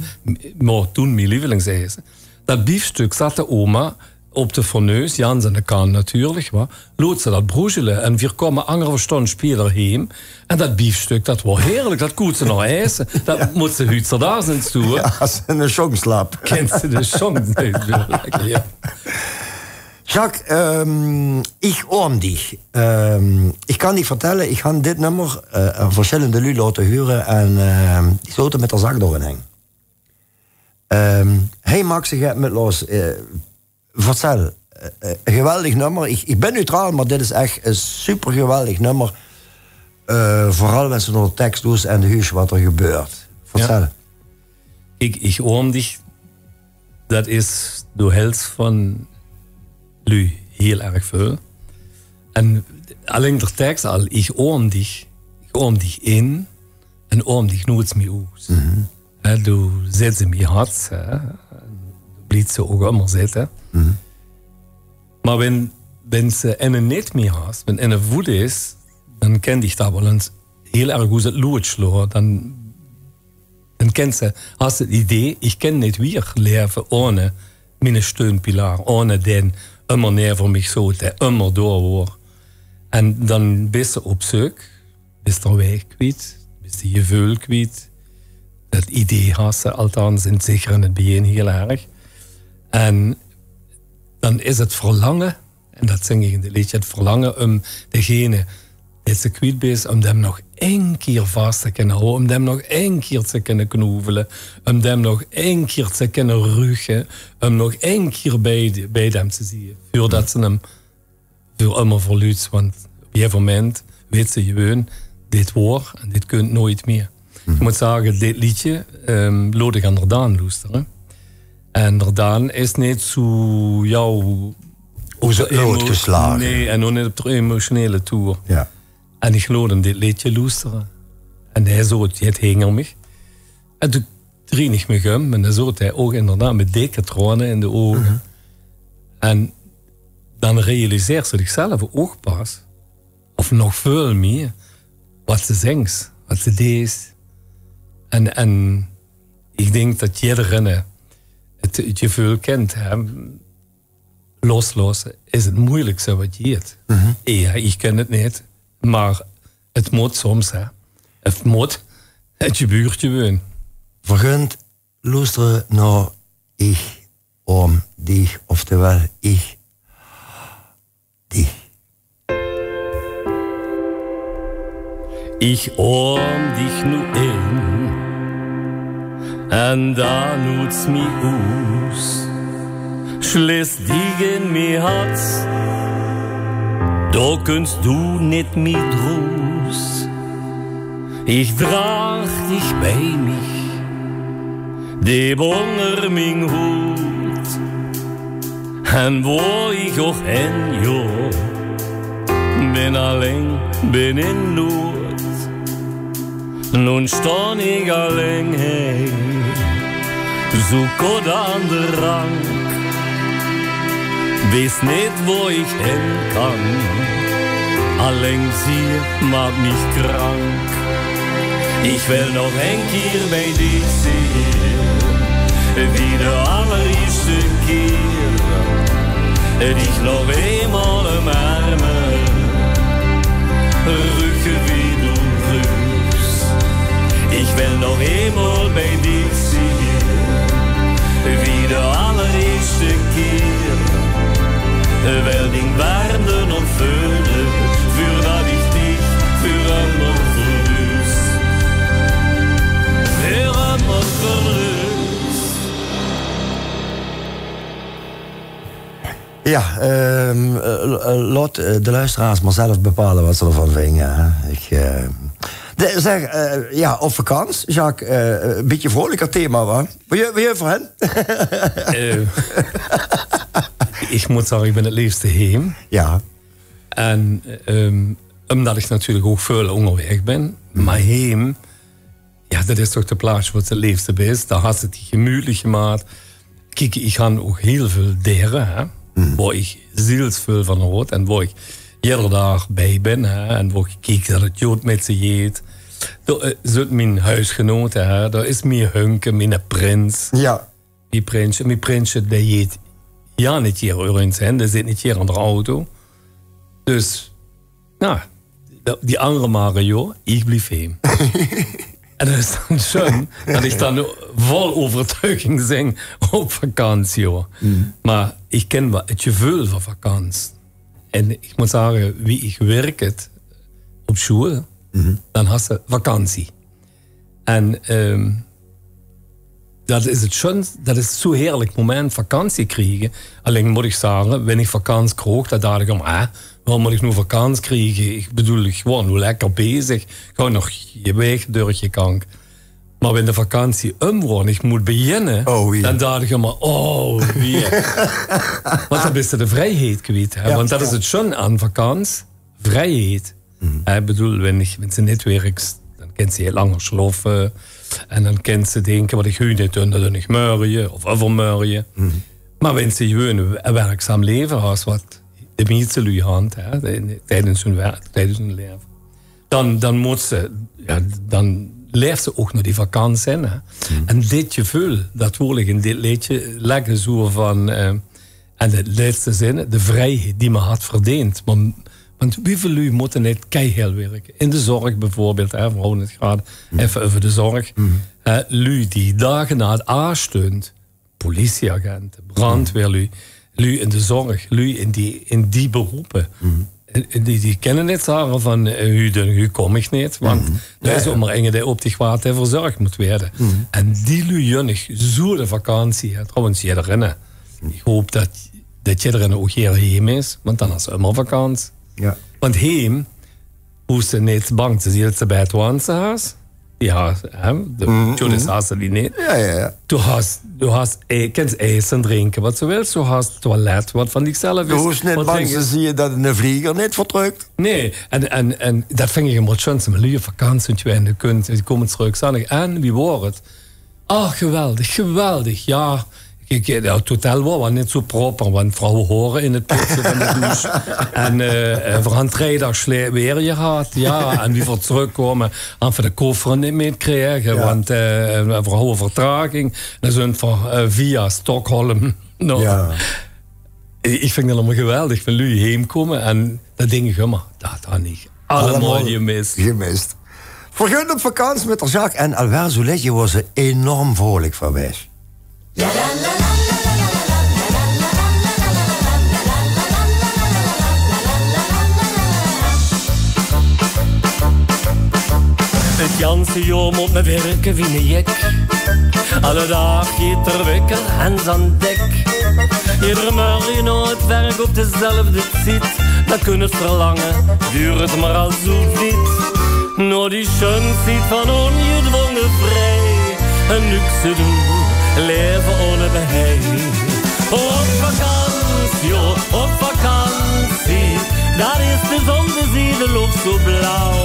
woor toen mien lievelingseten. Dat biefstök zaat de oma op de fornuis, jans aan de kant natuurlijk, wa. Loot ze dat broezele en v'r kome angerve sjtond sjpeter heem. En dat biefstök, dat woor heerlijk, dat kóns se nog ete. Dat móts se huudsdaags neet doeë. Ja, as se in de sjong slaps. Kins se de sjong neet doeë. Lekker, ja. Jacques, ehm, ich oom dich. Ehm, ich kan dich vertelle, ich han dit nummer eh, aan versjillende luuj laote hure en ehm, die zote mit de zak door in heng. Ehm, hey Max, ich höb mit los. Eh, vertel, eh, eh, ein geweldig nummer. Ich, ich bin neutraal, maar dit is ech ein super geweldig nummer. Eh, veural wen se nao de teks does en de huus wat er gebeurt. Vertel. Ja. Ich, ich oom dich, dat is door hels van luuj hiel erg väöl. En allein de teks al, ich oom dich, ich oom dich in en oom dich noeits mie oes. Hè, du zits in mien hart, hè. Du bliefs ouch ummer zitte. Maar wen, wen se enne neet mie has, wen enne voet is, dan kin dich dat wel ins hiel erg oes het lood sjloeë. Dan, dan kins se, has se het idee, ich kin neet wier leve ohne miene steunpilaar, ohne den ummer neer veur mich zoot, dae ummer door woor. En dan bis se op zeuk, bis de waeg kwiet, bis de geveul kwiet. Dat idee has se althans in het zeker in het begin hiel erg. En dan is het verlange, en dat zing ich in de leedje, het verlange um degene dae se kwiet bis, um dem nog ein kier vas te kinne houwe, um dem nog ein kier te kinne knoevele, um dem nog ein kier te kinne ruche, um nog ein kier bij, bij dem te zieë, veurdat se hem veur ummer verluuts, want op ein gegaeve moment wits se gewoon, dit woor en dit kunt noeits mie. Ich mót zage, dit leedje ehm, loot ich aan d'r Daan loestere. En d'r Daan is neet zo, ja, op de emo-, nee, en ouch neet op de emotionele toer. Ja. En ich loot hem dit leedje loestere. En hae zoot, het hinger mich. En toen drieëj ich mich um en dan zoot hae ouch inderdaad mit dikke traone in de ouge. En dan realiseers se dichzelf ouch pas, of nog väöl mieë, wat se zings, wat se deis. En, en ich dink dat jiddereen 't, 't geveul kint, hè. Loslaote is 't meujelikste wat 't geit. Jao, ich kin 't neet, mer 't mót soms, hè. 't Mót. 't Gebuurt gewoon. Veer gaon loestere nao Ich oom dich, oftewel Ich dich. Ich oom dich noe in en dan noets mich oes. Sjlis dich in mie hart, dao kuns doe neet mie droes. Ich draag dich bie mich, deep ónger mien hood. En woa ich ouch hin, joa, bin alleng, bin in nood. Noe staon ich alleng hie, zoe koot aan de rank. Wis neet woa ich hin kan, alleng zie maat mich krank. Ich wil nog ein kier bie dich zeen, wie de allerierste kier. Dich nog einmaol umarme, ruche wie doe ruchs. Ich wil nog einmaol bie dich zeen, wie de allerierste kier. Wil dien wermde nog veule, veurdat ich dich veur ummer verluus. Veur ummer verluus. Jao, ehm, eh, eh, laot, eh, de luisteraars mer zelf bepaole wat ze d'rvan vinge, hè. Ich, eh, de, zeg, eh, jao, op vakans, Jacques, eh, e bietje vreuliker thema, wa? Wo je, wo je veur hen? Eh, ich mót zage, ich bin 't leefste heem. Jao. En, ehm, ómdat ich natuurlik ouch väöl óngerwaeg bin, mer heem, jao, dat is toch de plaats wo se 't leefste bis. Dao has se 't dich gemuutlik gemaat. Kiek, ich han ouch hiel väöl dere, hè, wo ich zielsväöl van haoj en wo ich jidder daag bie bin, hè, en wo ich kiek dat 't good mit ze geit. Dao, eh, zit mien hoesgenote, hè, dao is mien hunke, miene prins. Jao. Mien prinsje, mien prinsje, dae geit jao neet hie örges hin, dae zit neet hie aan de auto. Dus, nou, die, die anger Mario, ich blief heem. En dat is dan sjoen, dat ich dan vol euvertuiging zing op vakantie, huur. Mer ich kin waal 't geveul van vakans. En ich mót zage, wie ich wirk 't op sjoel, dan has se vakantie. En, ehm, dat is 't sjoen, dat is zoe'n heerlik moment, vakantie kriege. Alleng mót ich zage, wen ich vakans kroog, dan daach ich, hè, waorom mót ich noe vakans kriege? Ich bedoel, ich waor noe lekker bezig. Ich haw nog gein waeg durchgekank. Mer wen de vakantie um waor en ich mót beginne, dan daach ich ummer, oh, wie. Want dan bis se de vrijheid kwiet, hè? Want dat is 't sjoen aan vakans, vrijheid. Ich bedoel, wen ich, wen se neet wirks, dan kins se hiel langer sjloffe. En dan kins se dinke, wat ich huuj neet doon, dat doon ich mörge of euvermörge. Mer wen se gewoon e werkzaam leve has, wat de mieste luuj han, hè, tijdens hun werk, tijdens hun leve. Dan, dan mót se, jao, dan laefs se ouch nao die vakans hin, hè. En dit geveul, dat wil ich in dit leedje lègke, zoe van, eh, en de lètste zin, de vrijheid die me had verdeend. Want, want wieväöl luuj mótte neet keihel wirke? In de zörg bieveurbeeld, hè, v'r hawwe 't graad effe euver de zörg. Hè, luuj die daag en nacht aansjtunt, politieagente, brandweerluuj, luuj in de zörg, luuj in die, in die beroepe. En, en die, die kinne neet zage van, eh, huuj, dan, huuj kóm ich neet, want d'r is ummer inge dae op dich waat, dae verzörg mót waere. En die luuj gun ich zoe de vakantie, hè. Trouwens, jiddereen. Ich haop dat, dat jiddereen ouch gaer heem is, want dan has se ummer vakans. Jao. Want heem, hoofs se neet bang te zeen dat se bie 't wanse has. Jao, hè, de, dus has se die neet. Jao, jao, jao. Doe has, doe has, eh, kins ete en drinke wat se wils. Doe has toilet wat van dichzelf is. Doe hoofs neet bang te zeen dat 'ne vlieger neet vertrök. Nae, en, en, en dat vinj ich ummer 't sjoenste, wen luuj op vakantie zeen, die kómme trök, zègke: "En, wie waor 't?" Ach, geweldig, geweldig. Jao, kiek, eh, 't hotel waor waal neet zoe propper, want vrouwe hore in 't pötje van de douche. En, eh, eh, veer hant drei daag sjlech weer jehad. Jao, en wie veer trökkome, hant veer de koffere neet mitgekrege, want, eh, veer houwe vertraging. Dan zunt veer, eh, via Stockholm nog. Ich, ich vinj 't allemaol geweldig, wen luuj heemkómme en dan dink ich ummer, dat han ich allemaol gemis. Gemis. Veer goon op vakantie mit d'r Jacques en alweer zoe lèt, waor ze enorm vrolik van waes. 't Janse jaor mót me wirke wie 'ne jek. Alle daag geit d'r wikker en z'n dek. Jeder mörge nao 't werk op dezelfde tied. Dan kóns se verlange, duurt 't mer al zoe wied. Nao die sjunheid van óngedwónge vrij. En luxe doe, laeve óne behei. Op vakantie, jao, op vakantie. Dao is de zon, de ziedelof zoe blauw.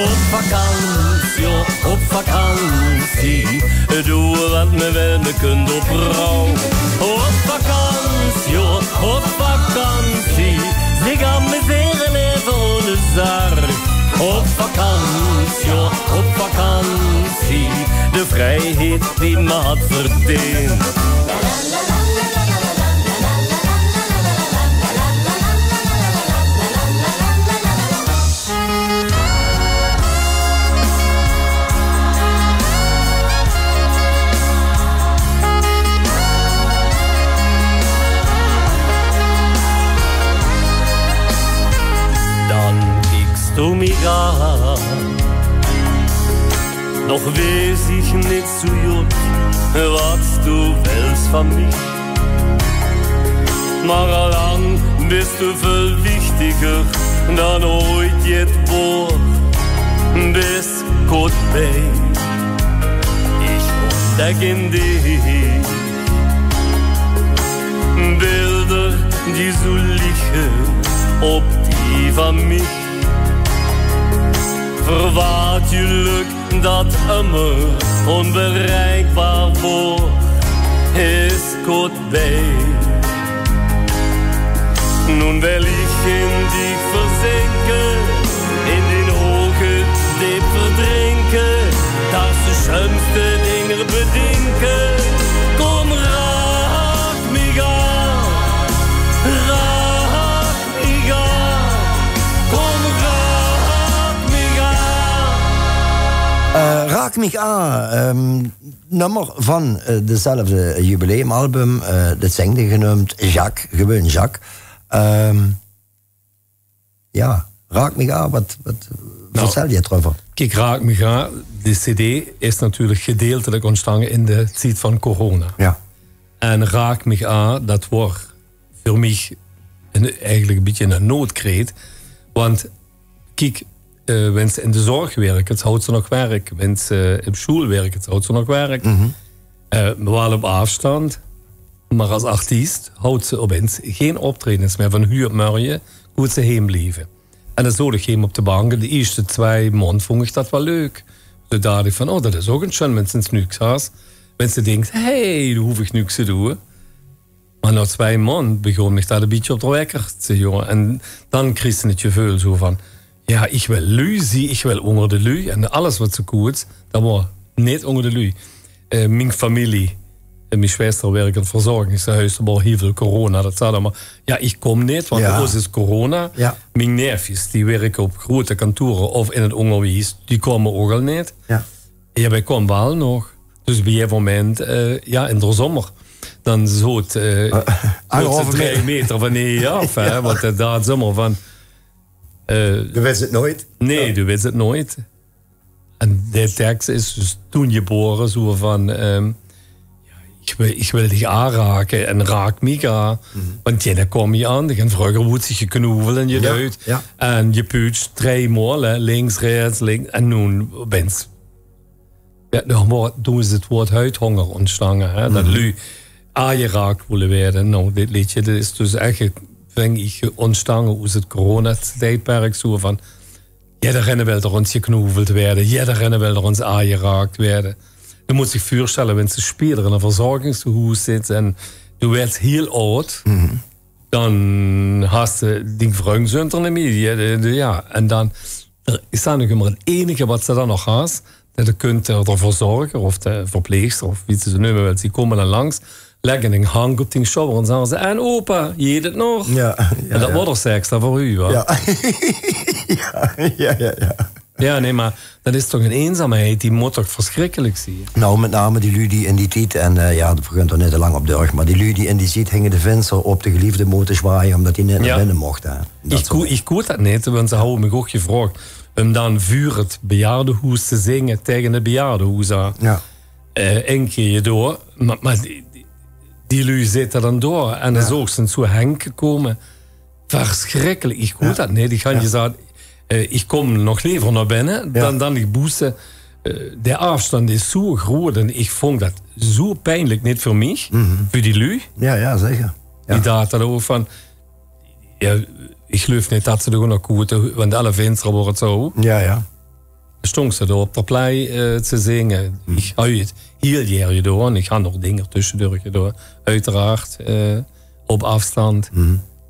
Op vakantie, jao, op vakantie. Doe wat me wil, me kunt op rouw. Op vakantie, jao, op vakantie. Zich amusere, laeve óne zörg. Op vakantie, jao, op vakantie. De vrijheid die me had verdeend. 't Doe mich aan. Nog wees ich neet zoe jot wat doe wils van mich. Mer allang bis doe väöl wichtiger dan ooit jet waor. Bis kort bie. Ich óntdèk in dich beelder die zoe liche op die van mich. Verwaat jülük dat ummer ónbereikbaar waor, is kort bie. Noe wil ich in dich verzinke, in dien ouge deep verdrinke, dao de sjunste dinger bedinke. Kóm, raak mich aan, raak mich aan. Kóm, raak mich aan. Eh, Raak mich aan, ehm, nummer van, eh, dezelfde jubileumalbum, eh, dat zingde geneump Jacques, gewoon Jacques. Ehm, jao, Raak mich aan, wat, wat vertèlde d'r euver? Kiek, Raak mich aan, de cd is natuurlik gedeeltelik óntstange in de tied van corona. Jao. En Raak mich aan, dat waor veur mich 'n, eigelik 'n bietje 'ne noodkreet. Want kiek, eh, wens se in de zörg wirks, houws se nog werk. Wens se, eh, op sjoel wirks, houws se nog werk. Eh, waal op aafsjtand. Mer es artiest houws se opins gein optraejes mieë. Van noe op mörge kóns se heem blieve. En dan zoot ich heem op de bank. En de ieësjte twieë maond vónj ich dat waal leuk. Doe dach ich van, oh, dat is ouch 'n sjun, wens se niks has. Wens se dinks, hey, doe hoof ich niks te doon. Mer nao twieë maond begós mich dat e bietje op d'r wekker te, jao. En dan kriegs se 't geveul zoe van, jao, ich wil luuj zeen, ich wil ónger de luuj. En alles wat se kóns, dat waor neet ónger de luuj. Eh, mien femilie, eh, mien sjwester wirk in 't verzörgingshuis, dao waor hiel väöl corona, dat zag allemaol, jao, ich kóm neet, want bie ós is corona. Jao. Mien neefjes, die wirke op groete kantore of in 't óngerwies, die kómme ouch al neet. Jao. Jao, veer kómme waal nog. Dus bie e moment, eh, jao, in d'r zómmer, dan zoot, eh, zoot ze drei meter van dich aaf, hè, want, eh, dao zómmer van, eh, doe wits 't noeit. Nae, doe wits 't noeit. En de teks is dus toen gebore, zoe van, ehm, jao, ich wil, ich wil dich aanrake en raak mich aan. Want jao, dao kóm ich aan. En vreuger woort zich geknoeveld en geduid. Jao. En gepuutsj, drei maol, hè, links, rechts, links. En noe opins Jao, noe woort, toen is 't woord huidhonger óntstange, hè, dat luuj aangeraak wille waere. Noe, dit leedje, dat is dus ech, ving ich, óntstange oet 't coronatiedperk, zoe van, jao, dao renne wil d'r ins geknoeveld waere, jao, dao renne wil d'r ins aangeraak waere. Doe mós dich veursjtèlle, wens se sjpieler in e verzörgingshoes zits en doe wèrs hiel aod, dan has se, dien vrunj zunt d'r neet mie. Die, die, die, jao, en dan, d'r is dan nog ummer 't einige wat se dan nog has, det de kunt, eh, de verzörger of de verpleegster, of wie se ze neume wèls, die kómme dan langs, lègke 'n henj op dien sjouwer en zègke ze: "En opa, jeit 't nog?" Jao, jao, en det waor d'r seks dan veur u, wa? Jao, jao, jao. Jao, nae, mer det is toch 'n einzaamheid, die mót toch versjrikkelik zeen. Nou, mit name die luuj die in dien tied, en, eh, jao, veer gaon d'r neet te lang op durch, mer die luuj die in dien tied hinge de vinster op de geliefde mótte sjwaaie, ómdet die neet nao binne mochte, hè. Ich kós det neet, want ze hawwe mich ouch gevraog óm dan veur 't bejaardehoes te zinge taenge 't bejaardehoes aan. Jao. Eh, ein kier door, mer, mer die, die, die luuj zitte dan door en dan zoogs se zoe'n henj kómme. Versjrikkelik, ich kós det neet. Ich han gezag, eh, ich kóm nog lever nao binne dan, dan ich boete. Eh, de aafstand is zoe groeat en ich vónj det zoe pienlik, neet veur mich, veur die luuj. Jao, jao, zeker. Die dachte d'r ouch van, jao, ich geluif neet det ze d'r ouch nog kóste, want alle vinstere wore zoe. Jao, jao. Sjtóngs se dao op de plei, eh, te zinge. Ich han 't hiel gaer gedaon. Ich han nog dinger tösjedurch gedaon. Oeteraard, eh, op aafstand.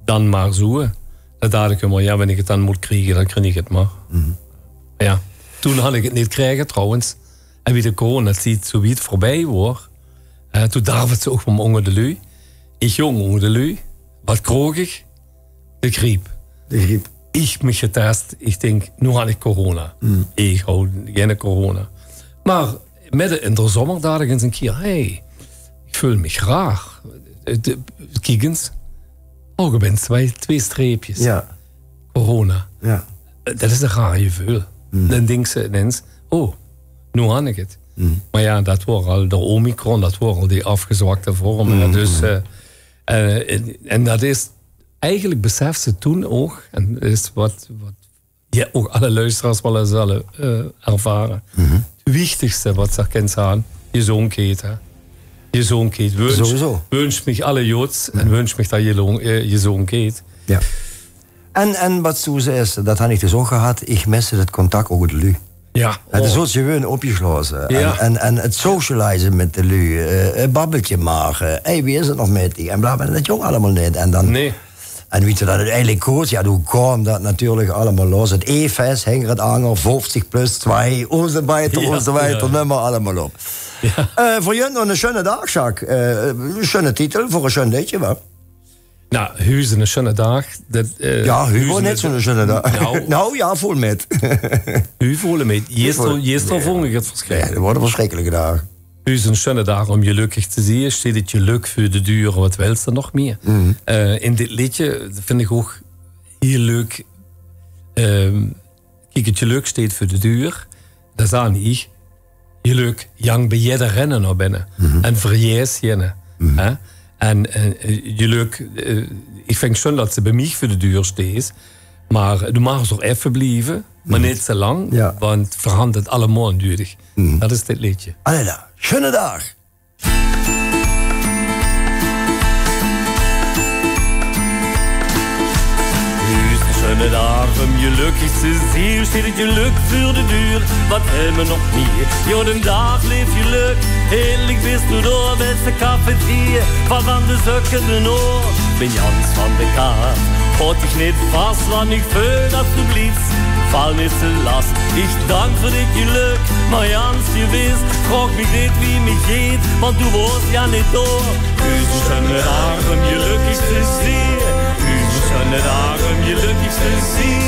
Dan mer zoe. Det dach ich ummer, jao, wen ich 't dan mót kriege, dan krieg ich 't mer. Jao. Toen han ich 't neet gekrege, trouwens. En wie de coronatied zoe wied veurbie waor, eh, toen darf 't zoe ouch mer ónger de luuj. Ich jónk ónger de luuj. Wat kroog ich? De griep. De griep. Ich mich getest, ich dink, noe han ich corona. Ich haw gein corona. Mer midde in de zomer dach ich ins 'ne kier: "Hey, ich veul mich raar." Eh, de, kiek ins. Oh, ich bin twee, twee streepjes. Jao. Corona. Jao. Eh, det is e raar geveul. Dan dinks se inins: "Oh, noe han ich 't." Mer jao, det waor al de omicron, det waor al die aafgezwakte vorm. Jao, dus, eh, eh, en, en det is eigelik besefs se toen ouch, en det is wat, wat geer ouch alle loesteraars waal ins zölle, eh, ervare. 't Wichtigste wat se kins han, gezóndheid, hè. Gezóndheid. Wunsj, sowieso, wunsj mich alle goods en wunsj mich det geer, eh, gezóndheid. Jao. En, en wat se zaes, det han ich dus ouch gehad, ich miste 't contact ouch mit de luuj. Jao. 't Is zoe gewoon opgesjlaote. Jao. En, en, en 't socialize mit de luuj, eh, e babbelke make. Hey, wie is 't nog mit dich? En bla, bla, det jóng allemaol neet. En dan, nae. En wie 't dan oeteindelik kós, jao, doe kaom det natuurlik allemaol los. 't E-fes, hinger 't anger, voftig plus twee, en zoe wiejer, en zoe wiejer, neum mer allemaol op. Jao. Eh, veur junt nog 'ne sjunne daag, Jacques. Eh, 'ne sjunne titel veur 'n sjun leedje, wa? Nou, hu is 'ne sjunne daag. Det, eh, jao, hu waor neet zoe'ne sjunne daag. Nou. Nou jao, vol mit. Hu vol mit. Gister, gister vónj ich 't versjrikkelik. Jao, det waor 'ne versjrikkelike daag. Hu is 'ne sjunne daag óm gelökkig te zeen. Sjteit 't gelök veur de deur, wat wils se nog mie? Eh, in dit leedje, det vinj ich ouch hiel leuk. Ehm, kiek, 't gelök sjteit veur de deur. Det zaan ich. Gelök, jang bie jiddereen nao binne. En verjees jinne. Hè? En, en, eh, gelök, eh, ich vinj 't sjun det se bie mich veur de deur sjteis. Mer doe maags ouch effe blieve, mer neet te lang, want veer han 't allemaol nudig. Det is dit leedje. Allei dan, sjunne daag. Hu is 'ne sjunne daag óm gelökkig te zeen, sjteit 't gelök veur de deur. Wat wils se nog mie? Jao, d'n daag leef gelök. Heerlik bis doe dao bie de cafeteria, van, van de zökke de noor. Bin gans van de kaart, haoj dich neet vas, want ich veul det doe bliefs. Val neet te las, ich dank veur dit gelök, mer gans gewis, vraog mich neet wie 't mich geit, want doe waors jao neet dao. Hu is 'ne sjunne daag óm gelökkig te zeen. Hu is 'ne sjunne daag óm gelökkig te zeen.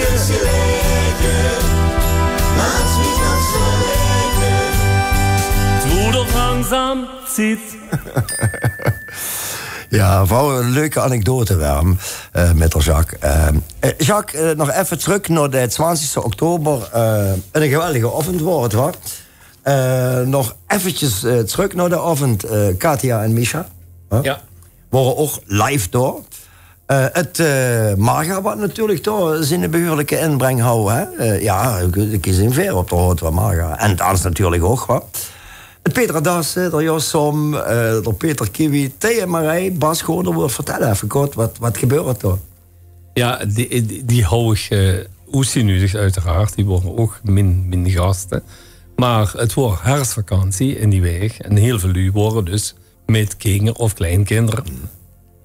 't Woort ouch langzaam tied. Jao, veur 'n leuke anekdote, werm, eh, mit d'r Jacques. Eh, eh, Jacques, eh, nog effe trök nao de twintigste oktober. Eh, 'ne geweldige aovend waor 't, wa? Eh, nog effekes, eh, trök nao d'n aovend, eh, Katia en Misha, hè? Jao. Waore ouch live dao. Eh, 't, eh, Marga, wat natuurlik dao zien behuurlike inbreng hou, hè? Eh, jao, ich, ich zeen veer op de hout van Marga. En dans natuurlik ouch, wa? 't Peter Dassen, d'r Jos Som, eh, d'r Peter Kiwi, Thea Marij, Bas Goorderwoord. Vertèl effe kort, wat, wat gebeurt dao? Jao, die, die, die hou ich, eh, oetgeneudig, oeteraard. Die waore ouch mien, mien gaste. Maar het woor herfsvakantie in die week. En heel veel lui woren dus met kinger of kleinkinder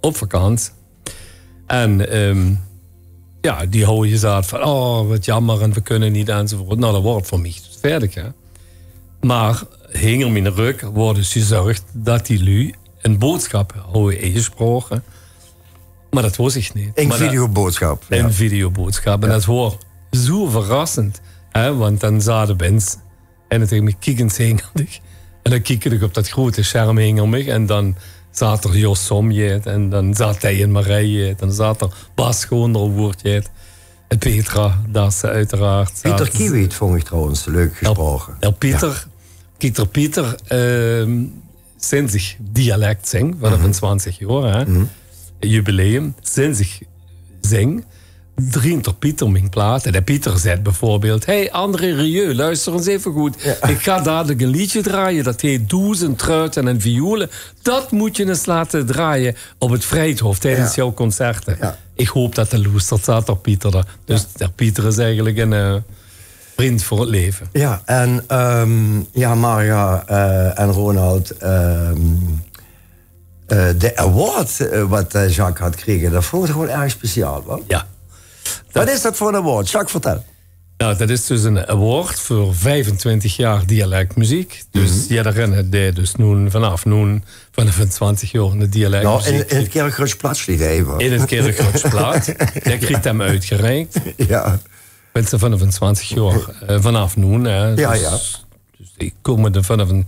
op vakantie. En ehm, ja, die houwe gezag van, oh, wat jammer en we kunnen niet enzovoort. Nou, dat woor het voor mich dus veerdig, hè. Maar hinger mijn rug woor dus gezorgd dat die lui een boodschap houwe ingesproken. Maar dat wist ik niet. Een videoboodschap. Een videoboodschap. En dat woor zo verrassend. Hè? Want dan zaten mensen en dan tegen me, kiek eens hinger dich. En dan kiek ik op dat grote scherm hinger mich. En dan zat er Jos Somjet. En dan zat hij in Marije. Dan zat er Bas Schoonderwoordjet. En Petra Dassen uiteraard. Pieter Kiewiet vond ik trouwens leuk gesproken. Ja, Pieter. Kiek, der Pieter, ehm, sinds ik dialect zing, vanaf een twintig jaar, hè, jubileum, sinds ik zing, drient der Pieter mijn platen. De Pieter zegt bijvoorbeeld, hey André Rieu, luister eens even goed. Ik ga dadelijk een liedje draaien, dat heet Doezend Truiten en Violen. Dat moet je eens laten draaien op het Vrijthof tijdens jouw concerten. Ik hoop dat de loestert zat, der Pieter. Daar. Dus der Pieter is eigenlijk een eh, vriend voor het leven. Ja, en ehm, ja, Marga eh, en Ronald, ehm, eh, de award eh, wat eh, Jacques had gekregen, dat vond ik gewoon erg speciaal, hoor. Ja. Wat is dat voor een award? Jacques, vertel. Nou, dat is dus een award voor vijfentwintig jaar dialectmuziek. Dus ja, daarin het deed dus noen, vanaf noen, vanaf een twintig jaar een dialect. Nou, in, in het Kirchroodsplatz niet even. In het Kirchroodsplatz. Daar krijgt hem uitgereikt. Ja. Mensen vanaf een twintig jaar, eh, vanaf noen. Hè. Ja, dus, ja. Dus ik kom er vanaf een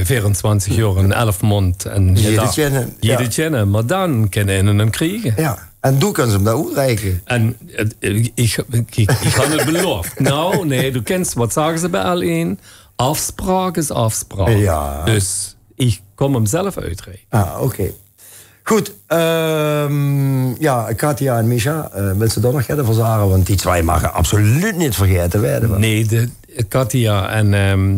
vierentwintig jaar, een elf mond en Jede kennen. Jede kennen, maar dan kan een hem kriegen. Ja, en doe kan ze hem daar uitreiken. En eh, ik, ik, ik had het beloofd. Nou, nee, du kent, wat zagen ze bij L één? Afspraak is afspraak. Ja. Dus ik kom hem zelf uitreiken. Ah, oké. Goed, ehm, ja, Katja en Misha, uh, wil ze daar nog even verzaren? Want die twee mogen absoluut niet vergeten worden. Nee, de, Katja en ehm,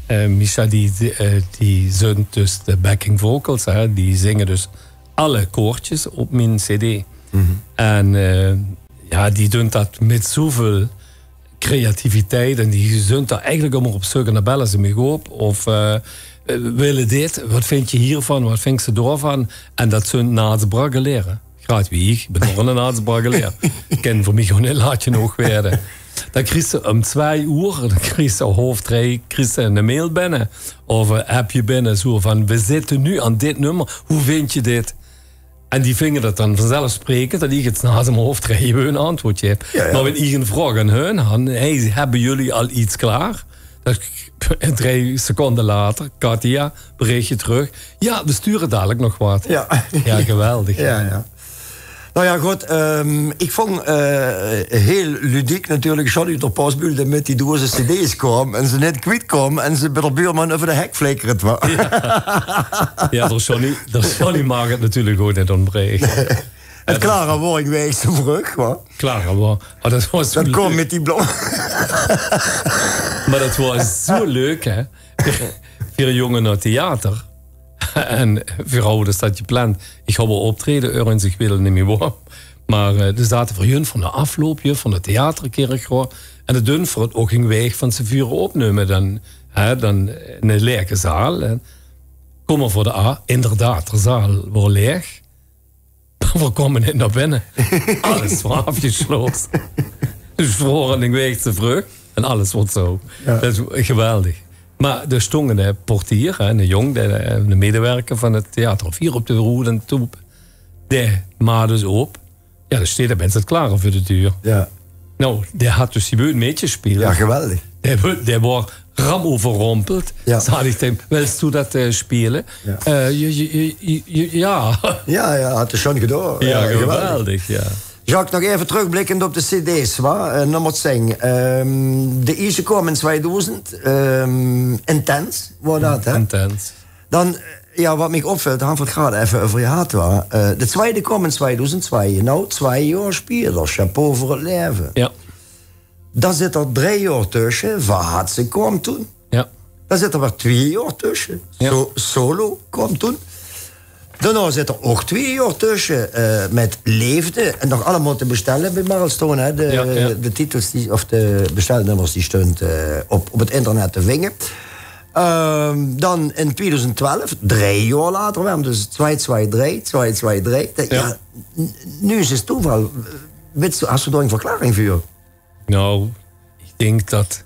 eh, Misha, die, die, eh, die zijn dus de backing vocals, hè, die zingen dus alle koortjes op mijn cd. En eh, ja, die doen dat met zoveel creativiteit en die zijn daar eigenlijk allemaal op zoek naar, bellen ze mij op of eh, eh, willen dit, wat vind je hiervan, wat vind je daarvan? En dat zijn naatsbraggen leren. Graad wie ik, ik ben nog een naatsbraggen leren. Ik kan voor mij gewoon een laatje nog werden. Dan krijg je om twee uur, dan krijg je half drie, krijg je een mail binnen. Of een appje binnen, zo van, we zitten nu aan dit nummer, hoe vind je dit? En die vingen dat dan vanzelfsprekend dat ik het naast mijn hoofd rij een antwoordje heb. Ja, ja. Maar wenn ik een vraag aan hun had, hey, hebben jullie al iets klaar? Dat, drie seconden later, Katja, berichtje terug. Ja, we sturen dadelijk nog wat. Ja. Ja, geweldig. Ja, ja. Nou ja, goed. Ehm, ik vond eh, heel ludiek natuurlijk Johnny de Postbulde met die dozen cd's kwam en ze net kwijt kwam en ze bij de buurman over de hek flikkerde. Ja, door Johnny, door Johnny mag het natuurlijk ook niet ontbreken. Het klare woord wees de brug, hoor. Klaar, hoor. Oh, dat was Dat kwam met die blom. Maar dat was zo leuk, hè? Vier jongen naar theater. En vier hadden dat gepland. Ik had wel optreden, ergens, ik weet het niet meer waar. Maar eh, er zaten vier jun van de afloop, juf van de theaterkerk, hoor. En dat dun voor het ook ging weg van ze vuren opnemen. Dan, hè, dan een lege zaal. En kom maar voor de A. Inderdaad, de zaal was leeg. We komen niet naar binnen. Alles was afgesloten. Dus we horen een week te vroeg. En alles wordt zo. Dat is geweldig. Maar er stond een portier, hè, een jong, de, de medewerker van het theater, of hier op de roede en toep. Die maar dus op. Ja, er staat mensen klaar voor de deur. Ja. Nou, die had dus die beurt met gespeeld. Ja, geweldig. Die, wo- die was ram overrompeld. Ja. Zei ik tegen hem, wilst du dat eh, spelen? Ja. Eh, je, je, je, je- ja. Ja, ja, had het schon gedaan. Ja, geweldig, ja. Jacques, nog even terugblikkend op de cd's, wa? Eh, nummer tien. Ehm, de eerste kwam in tweeduizend. Ehm, intens, was dat, hè? Intens. Dan, eh, ja, wat mij opvalt, han we het graad even over gehad, wa? Eh, de tweede kwam in tweeduizend twee. Nou, twee jaar speler. Chapeau voor het leven. Ja. Dan zit er drie jaar tussen. Vaatse kwam toen. Ja. Dan zit er weer twee jaar tussen. Ja. So- solo kwam toen. Daonao zit d'r ouch twieë jaor tösse, eh, mit Leefde. En nog allemaol te bestelle bie Marlstone, hè. De, de titels die, of de bestelnummers, die stunte, eh, op, op 't internet te vinge. Ehm, dan in twieëdoezend twelf, drei jaor later weer, dus twieë twieë drei, twieë twieë drei. Det, ja, noe is 't toeval. Wits doe, has doe dao 'n verklaring veur? Nou, ich dink det,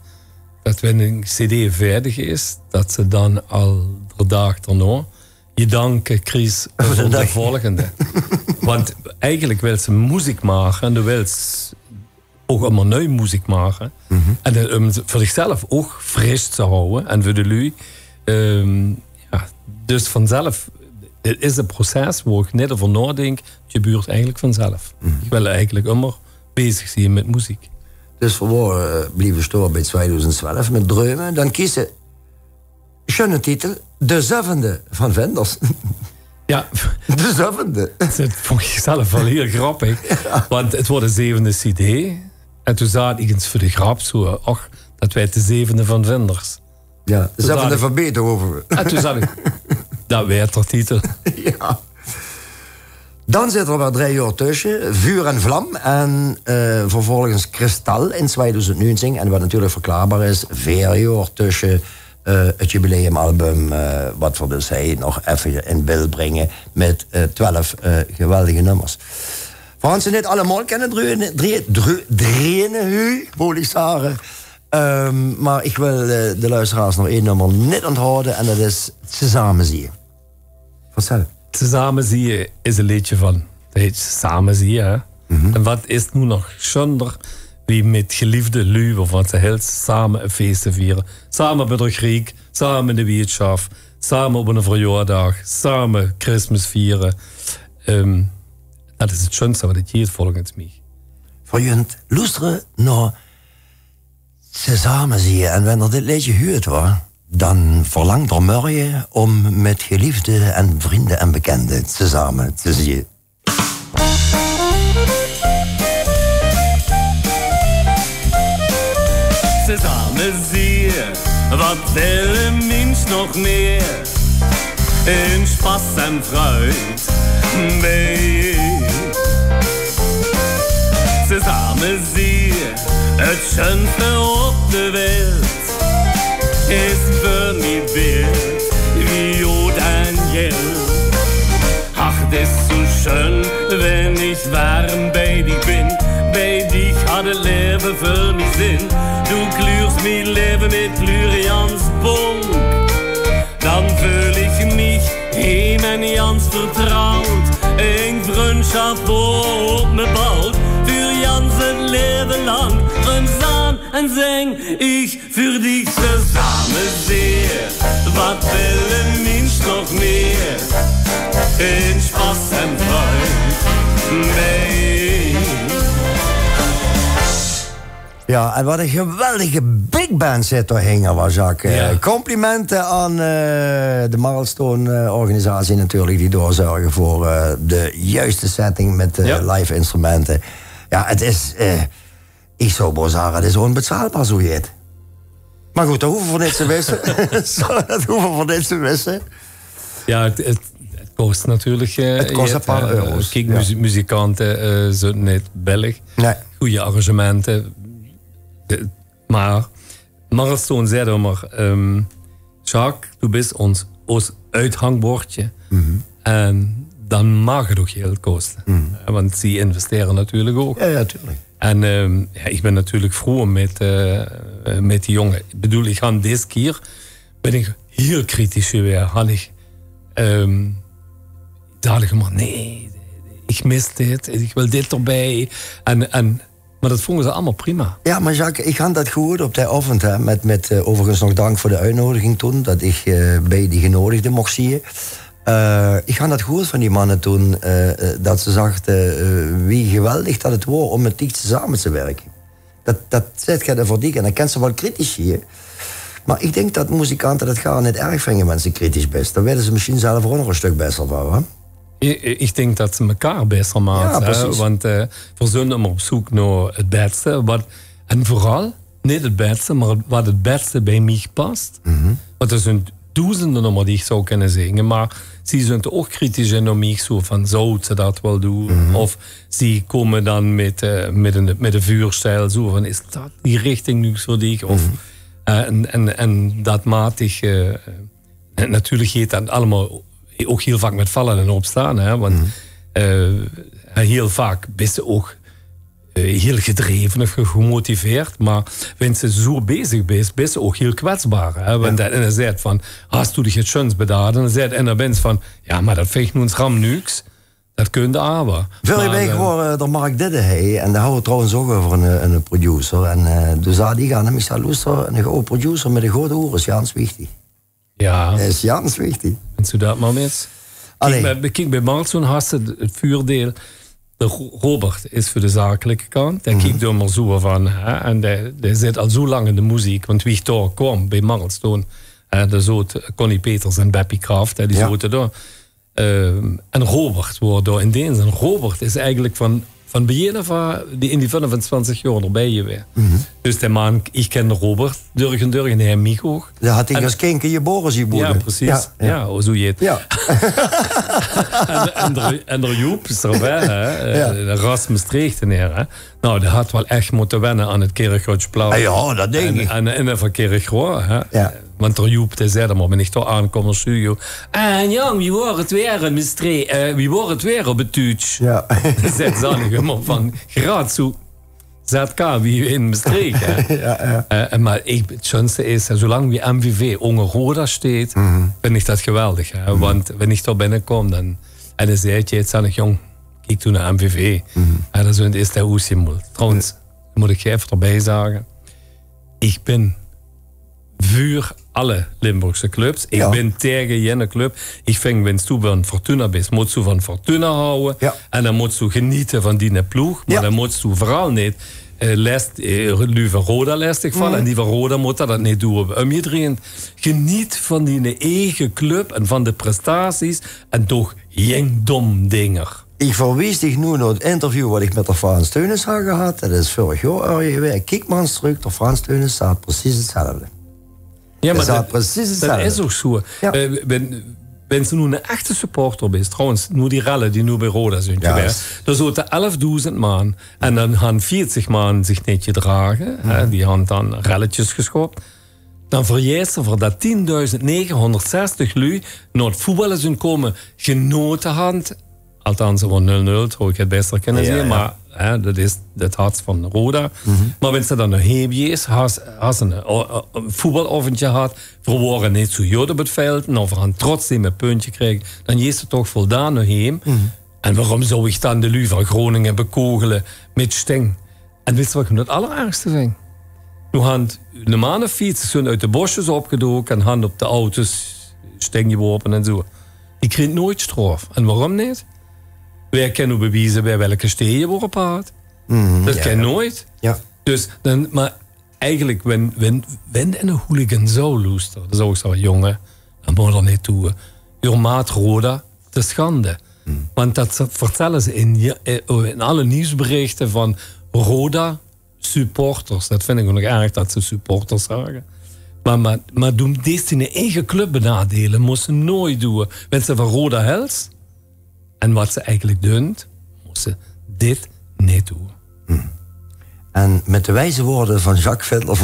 det wen ein cd veerdig is, det se dan al d'r daag daonao jedanke kriegs veur de volgende. Want eigelik wils se meziek make en doe wils ouch ummer nui meziek make. En det, um veur dichzelf ouch fris te hawwe en veur de luuj. Ehm, ja, dus vanzelf, 't is ein proces wo ich neet euver naodink. 't Gebeurt eigelik vanzelf. Ich wil eigelik ummer bezig zeen mit meziek. Dus veer waore, eh, blieve staon bie twieëdoezend twelf mit Dreume. Dan kieze, sjunne titel, De Zevende van Vinders. Ja. De Zevende. Det vónj ich zelf waal hieël grappig. Want 't woort de zevende cd. En toen zaat ich ins veur de grap zoe, och, det weëd de zevende van Vinders. Ja, de Zevende van Beethoven. En toen zaat ich, det weëd d'r titel. Ja. Dan zit d'r weer drei jaor tösse, Vuur en Vlam en, eh, vervolges Kristal in twieëdoezend nuungtieën. En waat natuurlik verklaorbaar is, veer jaor tösse, eh, 't jubileumalbum, eh, waat veer dus hie nog effe in beeld bringe mit, eh, twelf, eh, geweldige nummers. Veer hant ze neet allemaol kinne dreuëne, dreuë-, dreuë-, dreuëne, hu, wol ich zage. Ehm, mer ich wil, eh, de luisteraars nog ein nummer neet onthawwe en det is Tezame zieë. Vertèl. Tezame zieë is ein leedje van, det heet Tezame zieë, hè? En waat is noe nog sjunner wie mit geliefde luuj wovan se hils same ein fees te viere? Same bie de griek, same in de wieëtsjaf, same op eine verjaordaag, same Christmas viere. Ehm, det is 't sjunste waat 't jeet volges mich. Veer junt loestere nao Tezame zieë. En wen d'r dit leedje huurt, wa, dan verlangt d'r mörje óm mit geliefde en vriende en bekende tezame te zieë. Tezame zieë, waat wil ein mins nog mieë? In Spass en Freud. Nee. Tezame zieë, 't sjunste op de welt, is veur mich beeld wie oud en jel. Ach, 't is zoe sjun, wen ich werm bie dich bin. Bie dich hat 't laeve veur mich zin. Doe kluurs mien laeve mit klure jans bonk. Dan veul ich mich heem en jans vertrouwd. Ein vrundsjap wo op mich bout. Veur jans 't laeve lank. Rums aan en zing ich veur dich. Tezame zieë, waat wil ein mins nog mieë? In Spass en Freud. Nee. Ja, en waat ein geweldige bigband zit dao hinger, wa, Jacques. Eh, complimente aan, eh, de Marlstone, eh, organisatie natuurlik, die dao zörge veur, eh, de juiste setting mit, eh, live instrumente. Ja, 't is, eh, ich zou mer zage, 't is onbetaalbaar zoe jet. Mer good, det hove veer neet te wisse. Zo, det hove veer neet te wisse. Ja, 't, 't, 't kos natuurlik, eh, 't kos ein paar euro's. Kiek, muzikante, eh, zint neet billig. Nee. Gooj arrangemente. Mer Marlstone zaet ummer, ehm, Jacques, doe bis ós, ós oethangbordje. En dan maag 't ouch jeldj koste. Hè, want zie investere natuurlik ouch. Ja, ja, tuurlik. En, ehm, ja, ich bin natuurlik vroe mit, eh, mit die jónge. Ich bedoel, ich han dees kieër bin ich hieël kritisch gewaes. Han ich, ehm, daat ich mer, nee, ich mis dit, ich wil dit d'rbie. En, en Mer det vónge ze allemaol prima. Ja, mer Jacques, ich han det gehuurd op dae aovend, hè, mit, mit, eh, euverigens nog dank veur de oetnodiging toen, det ich, eh, bie die genoodigde moch zieë. Eh, ich han det gehuurd van die manne toen, eh, eh, det ze zagte, eh, wie geweldig det 't woor óm mit dich tezame te wirke. Det, det zaet get euver dich en det kins se waal kritisch zieë. Mer ich dink det muzikante det gaar neet erg vinge wen se kritisch bis. Dan waere ze mesjien zelf ouch nog ein stök besser van, hè? Ich, ich dink det ze mekaar besser make, hè, want, eh, veer zint ummer op zeuk nao 't bèste. Waat, en veural, neet 't bèste, mer waat 't bèste bie mich pas. Want d'r zint doezende nummer die ich zou kinne zinge, mer zie zunt ouch kritisch en nao mich, zo van: "Zou ze dat waal doon?" Of zie kómme dan mit, eh, mit ein, mit ein vuurstel, zo van: "Is dat die richting noe veur dich?" Of, eh, en, en, en dat matig, eh, natuurlik geit dat allemaol ouch hiel vaak mit valle en opstaon, hè, want, eh, hiel vaak bis se ouch eh, hiel gedreve of ge-, gemotiveerd, mer wens se zo bezig bis, bis se ouch hiel kwetsbaar, hè? Want dan, en dan zaet van: "Has doe dich 't sjuns bedaad?" En dan zaet en dan wens van: "Ja, mer dat vinj ich noe ins ram nuuks." Dat kunde awer. Vörige waek waor, eh, d'r Mark Didde hie, en dao hawwe v'r 't trouwens ouch euver, ein, eh, ein producer. En, eh, doe zag ich aan häöm, ich zag: "Loester, eine gode producer mit ein good oor is gans wichtig." Ja. Dat is gans wichtig. En zo dat mer mit. Allee. Kiek, bie, kiek, bie Marlszoon has se 't,'t vuurdeel. De Ro-, Robert is veur de zakelike kant. Dae kiek door mer zo van, hè, en dae, dae zit al zo lang in de meziek. Want wie ich dao kwaam, bie Marlszoon, hè, dao zoot Connie Peters en Beppie Kraft, hè, die zote dao. Ehm, en Robert waor dao in deens. En Robert is eigelik van, van begin aaf aan die, in die viefentwintig jaor d'rbie gewaes. Dus dae man, ich ken Robert durch en durch en hae mich ouch. Dae had ich es kindje gebore zeen woeëde. Ja, precies. Ja, ja. Ja, o, zo jeet. Ja. En, en d'r, en d'r Joep is d'rbie, hè. Eh, Rasmus Treechteneer, hè. Nou, dae had waal ech mótte wenne aan 't Kirchroadsj plat. Ah, ja, dat dink ich. En, en, en van Kirchroa, hè. Ja. Want d'r Joep, dae zag dan mer, bin ich toch aangekomme in de studio. "En jóng, wie waor 't weer in Mestreech? Eh, wie waor 't weer op 't Tuutsj?" Ja. Zet zal ich 'm op van, "Graad zo Z K wie in Mestreech, hè." Ja, ja. Eh, en, mer ich, 't sjunste is, hè, zolang wie M V V ónger Roda steet, vind ich dat geweldig, hè. Want wen ich dao binnekom, dan, en dan zag 't, zag ich: "Jóng, kiek toe nao M V V." En dan zo'n is de oesjemoel. Trouwens, mót ich effe d'rbie zage, ich bin veur alle Limburgse clubs. Ich bin taege jenne club. Ich ving, wens doe van Fortuna bis, mós doe van Fortuna haoje. Ja. En dan mós doe genete van diene ploeg. Mer dan mós doe veural neet, eh, lest-, eh, luuj van Roda lestig valle. En die van Roda mótte dat neet doon. Ómgedrejd. Geneet van diene eige club en van de prestaties. En toch jing dom dinger. Ich verwies dich noe nao 't interview wat ich mit d'r Frans Theunisz had gehad. Dat is vörig jaor örges gewaes. Kiek mer ins trök, d'r Frans Theunisz zaat precies 'tzelfde. Ja, mer dat, dat is ouch zo. Ja. Eh, wen, wens doe noe 'ne echte supporter bis, trouwens, noe die relle die noe bie Roda zunt gewaes, dao zote elfdoezend man en dan han veertig man zich neet gedrage, hè, die han dan relletjes gesjop. Dan verjaes se veur dat tienduizend negehónderdzestig luuj nao 't voetballe zunt kómme, genote han. Althans, 't waor nul nul, 't hoj ich 't bèster kinne zeen, mer, hè, dat is 't hart van Roda. Mer wens se dan nao heem jees, has, has se 'n, o-, o-, 'n voetbalaovendje gehad, v'r wore neet zo jot op 't veld, en v'r han trotzdem e puntje gekrege, dan jees se toch voldaan nao heem. En waorom zou ich dan de luuj van Groningen bekogele mit steng? En wits se wat ich noe 't allerergste ving? Noe han 'ne man of veertig zunt oet de bosjes opgedoke en han op de auto's steng geworpe en zo. Die kriege noeit straof. En waorom neet? Wae kin noe bewieze wae welke stee geworpe hat? Dat kin noeit. Ja. Dus dan, mer eigelik, wen, wen, wen 'ne hooligan zou loestere, dan zou ich zage: "Jónge, dat mót d'r neet doon. Uur maat Roda, te schande." Want dat ze, vertelle ze in, eh, in alle nuujsberichte van Roda supporters. Dat vin ich ouch nog erg dat ze supporters zage. Mer, mer, mer doe dees diene eige club benadele, mós se noeit doon. Wens se van Roda hèls, en wat ze eigelik dunt, mós se dit neet doon. En mit de wieze woorde van Jacques Vindler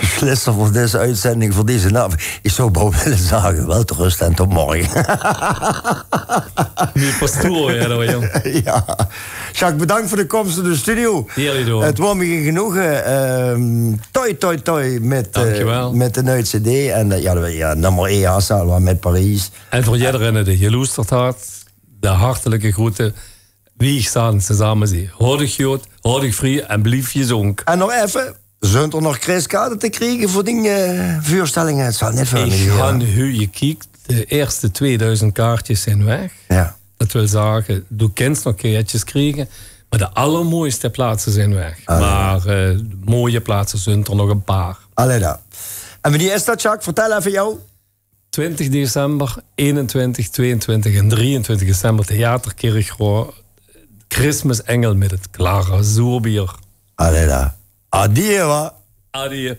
beslis v'r veur dees oetzending, veur dees aovend. Ich zou waal wille zage, welterust en tot morge. Noe pastoor, ja, dat waor, jóng. Ja. Jacques, bedank veur de kóms nao de studio. Heerlik, hoor. 't Waor mich ein genoege. Ehm, toi, toi, toi mit, eh, mit de nuuj cd. En, eh, ja, de, ja, nummer ein has se al waal mit Paris. En veur jiddereen dae geloesterd hat, de hartelike groete. Wie ich zaan, se zame zie. Haoj uch good, haoj uch vrie en blief gezónk. En nog effe, zunt d'r nog kreiskaarte te kriege veur die, eh, veurstellinge? 't Zal neet veur. Ich han noe gekiek, de ierste tweeduizend kaartjes zeen weg. Ja. Dat wil zage, doe kins nog kaartjes kriege, mer de allermooiste plaatse zeen weg. Ah, ja. Mer, eh, mooie plaatse zunt d'r nog e paar. Allee dan. En wannier is dat, Jacques? Vertèl effe, joh. Twintig december, einentwintig, tweeëntwintig en drieëntwintig december, Theater Kirchroa, Christmasengel mit 't Clara Zoerbier. Allee dan. Adieë, wa? Adieë.